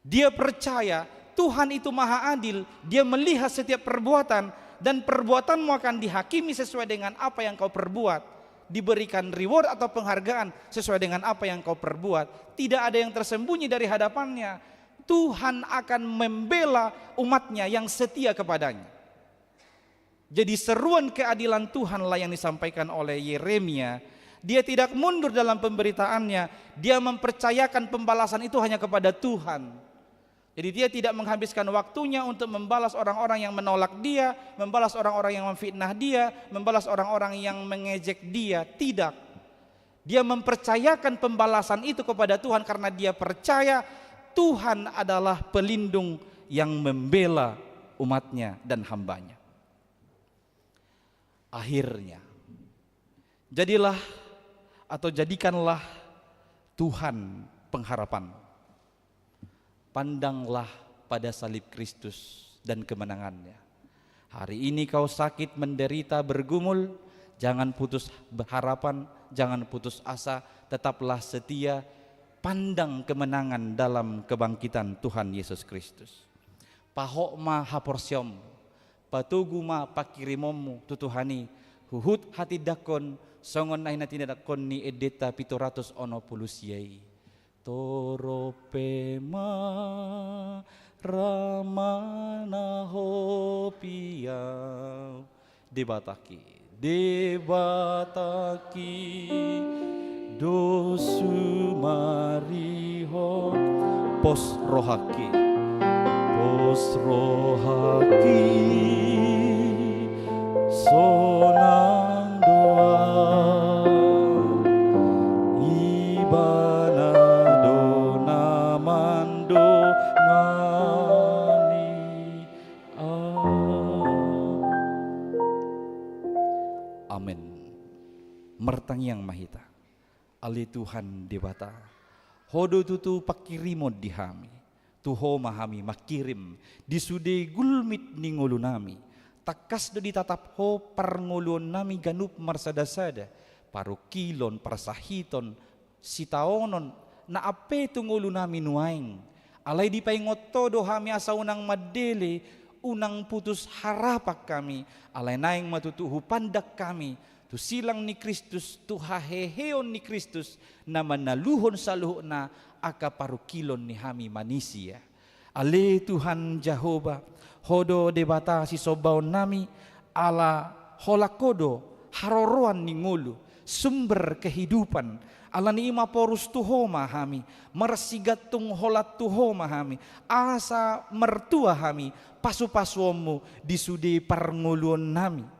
Dia percaya Tuhan itu maha adil, Dia melihat setiap perbuatan, dan perbuatanmu akan dihakimi sesuai dengan apa yang kau perbuat. Diberikan reward atau penghargaan sesuai dengan apa yang kau perbuat. Tidak ada yang tersembunyi dari hadapan-Nya. Tuhan akan membela umat-Nya yang setia kepada-Nya. Jadi seruan keadilan Tuhanlah yang disampaikan oleh Yeremia. Dia tidak mundur dalam pemberitaannya. Dia mempercayakan pembalasan itu hanya kepada Tuhan. Jadi dia tidak menghabiskan waktunya untuk membalas orang-orang yang menolak dia, membalas orang-orang yang memfitnah dia, membalas orang-orang yang mengejek dia. Tidak. Dia mempercayakan pembalasan itu kepada Tuhan karena dia percaya Tuhan adalah pelindung yang membela umat-Nya dan hamba-Nya. Akhirnya, jadilah atau jadikanlah Tuhan pengharapan. Pandanglah pada salib Kristus dan kemenangan-Nya. Hari ini kau sakit, menderita, bergumul, jangan putus harapan, jangan putus asa, tetaplah setia, pandang kemenangan dalam kebangkitan Tuhan Yesus Kristus. Pahot ma haporseaonmu, patogu ma pangkirimonmu tu Tuhan i, huhut hatindangkon, songon na hinatindangkon ni endenta pitu ratus onom pulu sia i. Torop pe ma ra manahopi au. Debatangki, Debatangki, dos humarihon. Pos rohangki, pos rohangki, sonang do au. Ibana do na mandongani au. Amen. Martangiang ma hita. Ale Tuhan Debata, Ho do tutu pangkirimon di hami. Tu Ho ma hami mangkirim di sude gulmit ni ngolunami. Tangkas do ditatap Ho parngoluonnami ganup marsadasada, parungkilon, parsahiton, sitaonon, na ampe tu ngolunami nuaeng. Alai dipaingot Ho do hami asa unang mandele, unang putus harapan hami, alai naeng ma tutu hupandang hami tu silang ni Kristus, tu haheheon ni Kristus, na manaluhon saluhutna angka parungkilon ni hami manisia. Ale Tuhan Jahowa, Ho do Debata sisombaonnami, ala holan Ho do haroroan ni ngolu, sumber kehidupan. Alani i maporus tu Ho ma hami, marsigantung holan tu Ho ma hami, asa martua hami pasupasuonmu di sude parngoluonnami.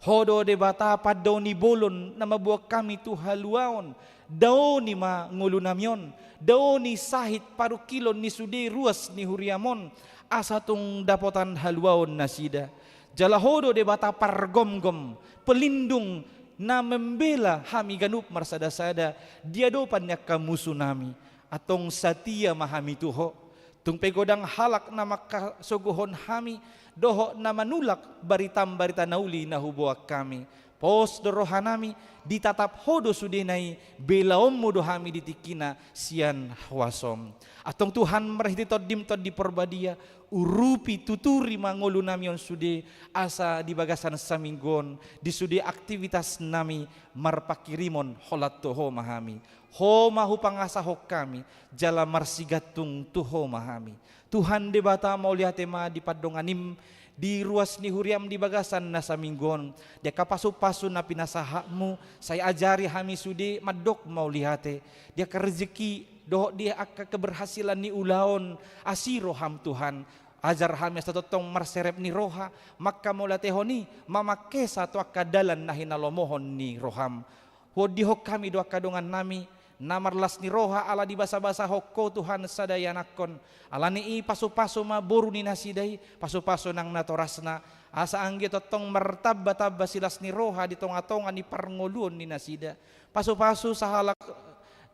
Ho do Debata pandao ni bolon na mamboan hami tu haluaon, daoni ma ngolunami on, daoni sahit parungkilon ni sude ruas ni huriam on, asa tung dapotan haluaon nasida. Jala Ho do Debata pargomgom, pelindung, na membela hami ganup marsadasada di adopan ni angka musunami. Antong satia ma hami tu Ho. Tung pe godang halak na mangkasogohon hami, dohot na manulak baritam barita na uli na huboan hami, pos do rohanami, ditatap Ho do sudena i, belaonmu do hami di tingkina sian huasom. Antong Tuhan, marhite Tondim Tondi Porbadia, urupi, tuturi ma ngolunami on sude, asa di bagasan saminggu on, di sude aktivitasnami, marpanghirimon holan tu Ho ma hami. Ho ma hupangasahon hami, jala marsigantung tu Ho ma hami. Tuhan Debata, mauliate ma di pandonganim, di ruas ni huriam di bagasan na saminggu on, di angka pasupasu na pinasahatmu, sai ajari hami sude mandok mauliate, di angka rezeki, dohot di angka keberhasilan ni ulaon, asi roham Tuhan, ajar hami asa tongtong marserep ni roha, mangkamauliatehon i, mamangkesa tu angka dalan na hinalomohon ni roham. Huondihon hami do angka dongannami, na marlas ni roha ala dibasabasahon Ho Tuhan sada ianakhon. Alani i pasupasu ma boru ni nasida i, pasupasu nang natorasna, asa anggiat tongtong martambatamba silas ni roha di tongatonga ni parngoluon ni nasida. Pasupasu sahalak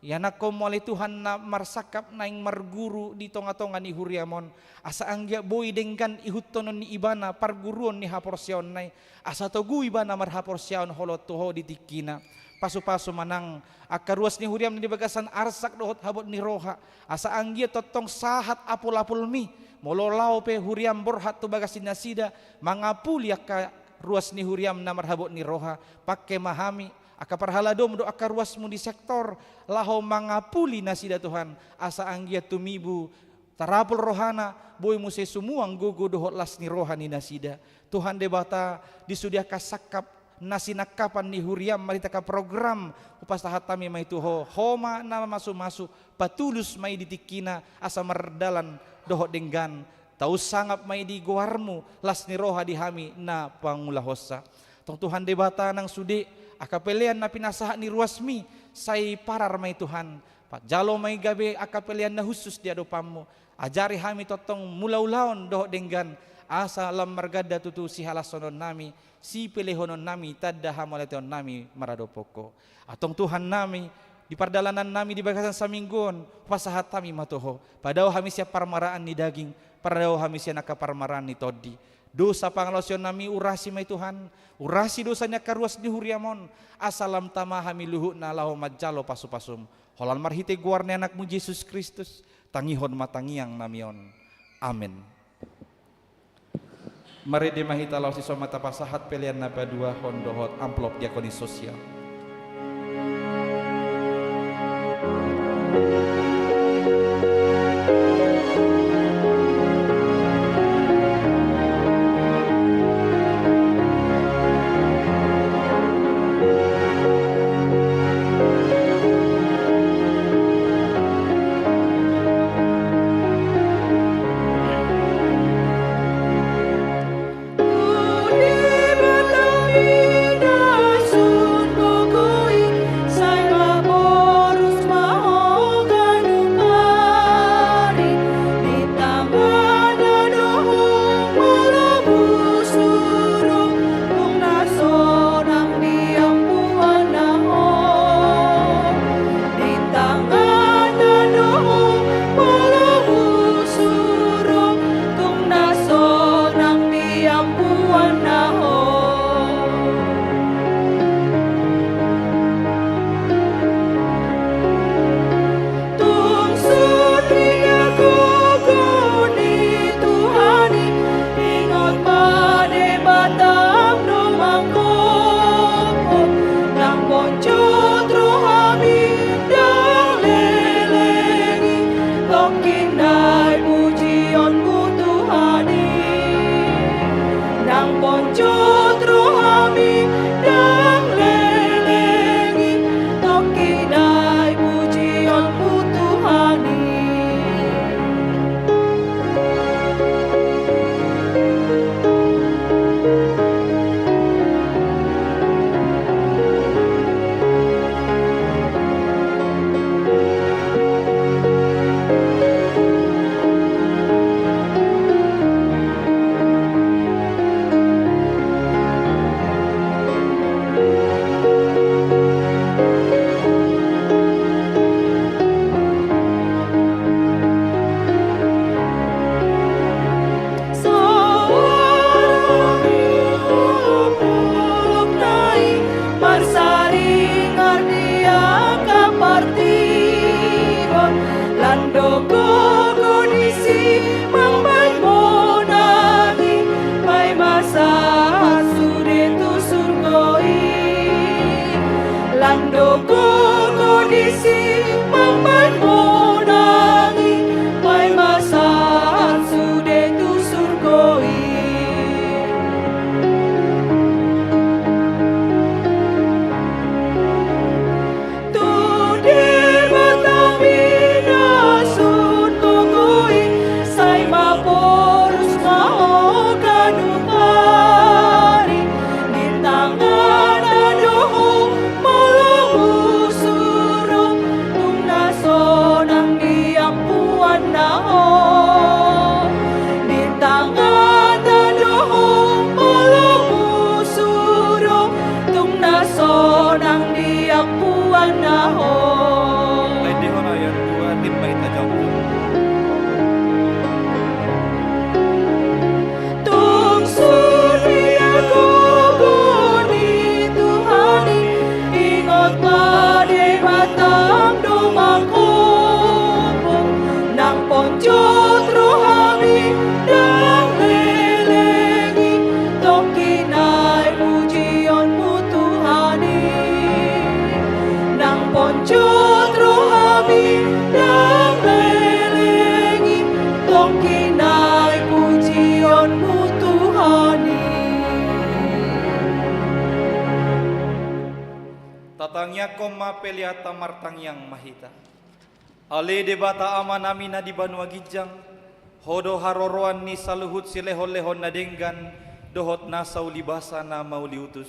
ianakhonmu ale Tuhan na marsangkap naeng marguru di tongatonga ni huriam on, asa anggiat boi denggan ihuthonon ni ibana parguruon ni haporseaonna i, asa togu ibana marhaporseaon holong tu Ho di tingkina. Pasupasu ma nang angka ruas ni huriam di bagasan arsak dohot habot ni roha, asa anggiat tongtong sahat apulapulmi, molo laho pe huriam borhat tu bagas ni nasida, mangapuli angka ruas ni huriam na marhabot ni roha, pangke ma hami, angka parhaladom dohot angka ruasmu di sektor, laho mangapuli nasida Tuhan, asa anggiat tumibu, tarapul rohana, boi muse sumuang gogo dohot las ni roha ni nasida. Tuhan Debata, di sude angka sangkap, na sinangkapan ni huriam marhite angka program, hupasahat hami ma i tu Ho, Ho ma na mamasumasu, patulus ma i di tingkina, asa mardalan dohot denggan, tau sangap ma i di goarmu, las ni roha di hami na pangulahonsa. Antong Tuhan Debata, nang sude angka pelean na pinasahat ni ruasmi, sai parar ma i Tuhan, pajalo ma i gabe angka pelean na hushus di adopanmu. Ajari hami tongtong mangula ulaon dohot denggan, asa lam marganda tutu sihalashononnami, sipelehononnami, tanda hamauliateonnami maradophon Ho. Antong Tuhannami, di pardalanannami di bagasan saminggu on, pasahat hami ma tu Ho. Padao hami sian parmaraan ni daging, padao hami sian angka parmaraan ni tondi. Dosa pangalaosionnami urasi ma i Tuhan, urasi dosa ni angka ruas ni huriam on, asa lam tama hami luhutna laho manjalo pasupasum. Holan marhite goar ni Anakmu Jesus Kristus, tangihon ma tangiangnami on. Amen. Marende ma hita laos disi ma tapasahat pelean na paduahon dohot amplop diakoni sosial. nang di ampuanna ho. Ai dihon ayat dua, tim baita jawab. Tung sude gogo ni Tuhan i, ingot ma Debatam do manggogo, nang ponjot rohami ndang leleng i, tongkin nai pujionmu Tuhan i. Nang ponjot rohami ndang leleng i, tongkin nai pujionmu Tuhan i. Tatangiangkon ma peleanta, martangiang ma hita. Ale Debata Amanami na di banua ginjang, Ho do haroroan ni saluhut silehonlehon na denggan dohot nasa ulibasa na mauliutus.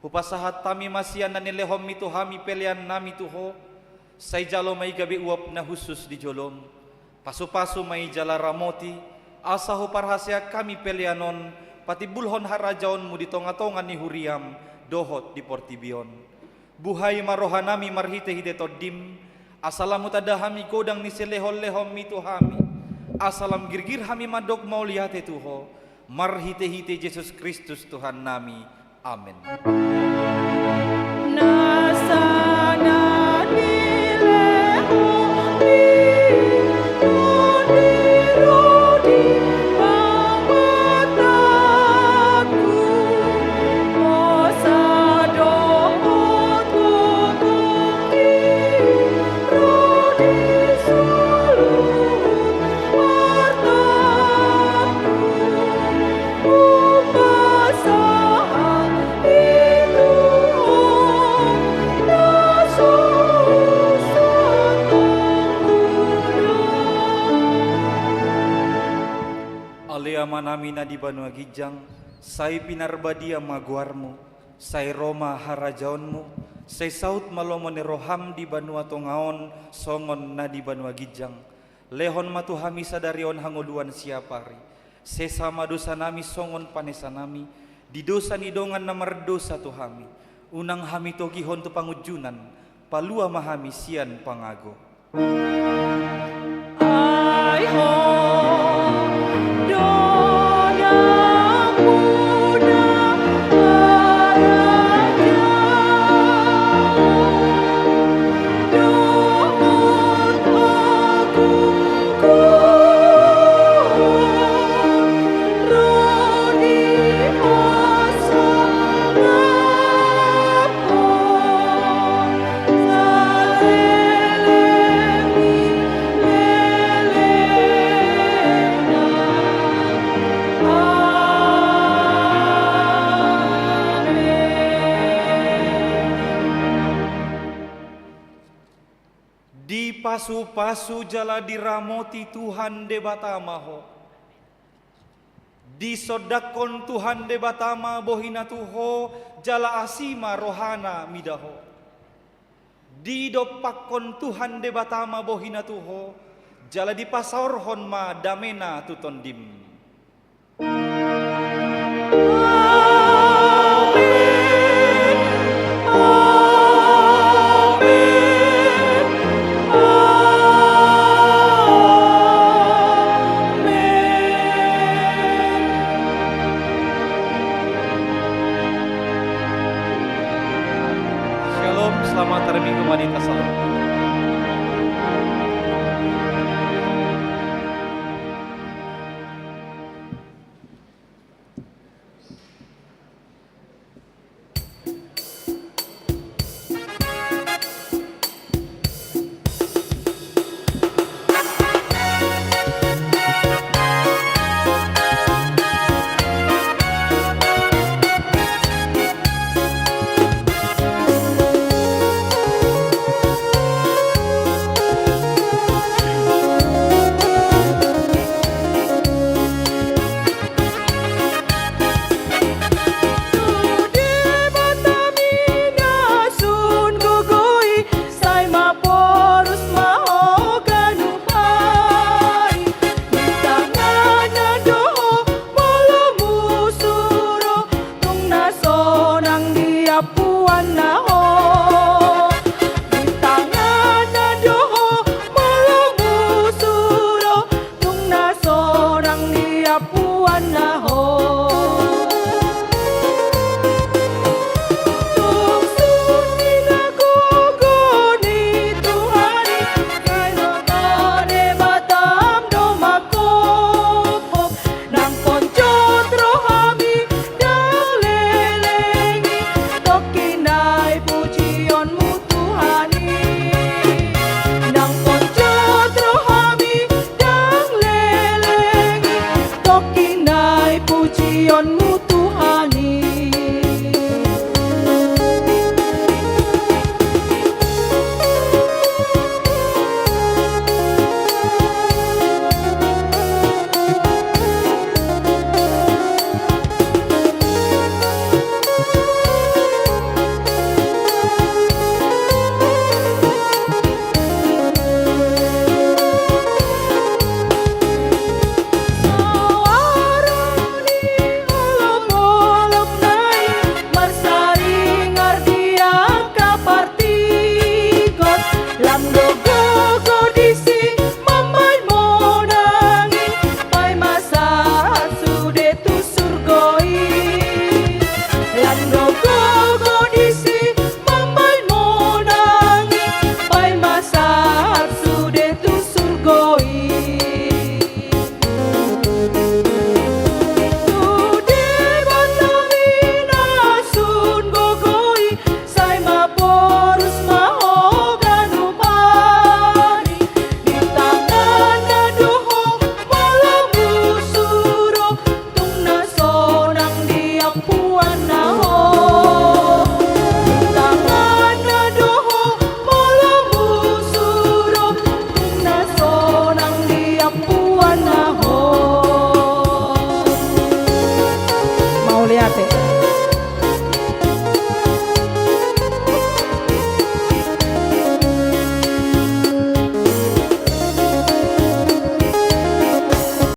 Hupasahat hami ma sian na nilehonmi tu hami peleannami tu Ho, sai jalo ma i gabe uap na hushus di jolom. Pasupasu ma i jala ramoti, asa huparhaseang hami pelean on patimbulhon harajaonmu di tongatonga ni huriam dohot di portibi on. Buhai ma rohanami marhitehite Tondim, asa lam hutanda hami godang ni silehonlehonmi tu hami, asa lam girgir hami mandok mauliate tu Ho, marhitehite Jesus Kristus Tuhannami. Amen. Nasa na nilehonmi, nilehonmi, Amanta. Ale Amanami na di banua ginjang, sai pinarbadia ma goarmu, sai ro ma harajaonmu, sai saut ma lomo ni roham di banua tonga on songon na di banua ginjang. Lehon ma tu hami sadari on hangoluan siapari. Sesa ma dosanami songon panesanami di dosa ni dongan na mardosa tu hami. Unang hami togihon tu pangunjunan, palua ma hami sian pangago. Ai Ho do nampuna harajaon dohot agogoon ro di hasangapon. Dipasupasu jala diramoti Tuhan Debata ma ho. Disondangkon Tuhan Debata ma bohina tu ho, jala asi ma rohana mida ho. Didompakkon Tuhan Debata ma bohina tu ho, jala dipasaorhon ma damena tu tondim. Amen. Amen. Amen. Shalom, selamat hari Minggu ma di hita saluhut. Sai maporus ma ho ganup ari. Di tanganna do ho molo musuro, tung na sonang di ampu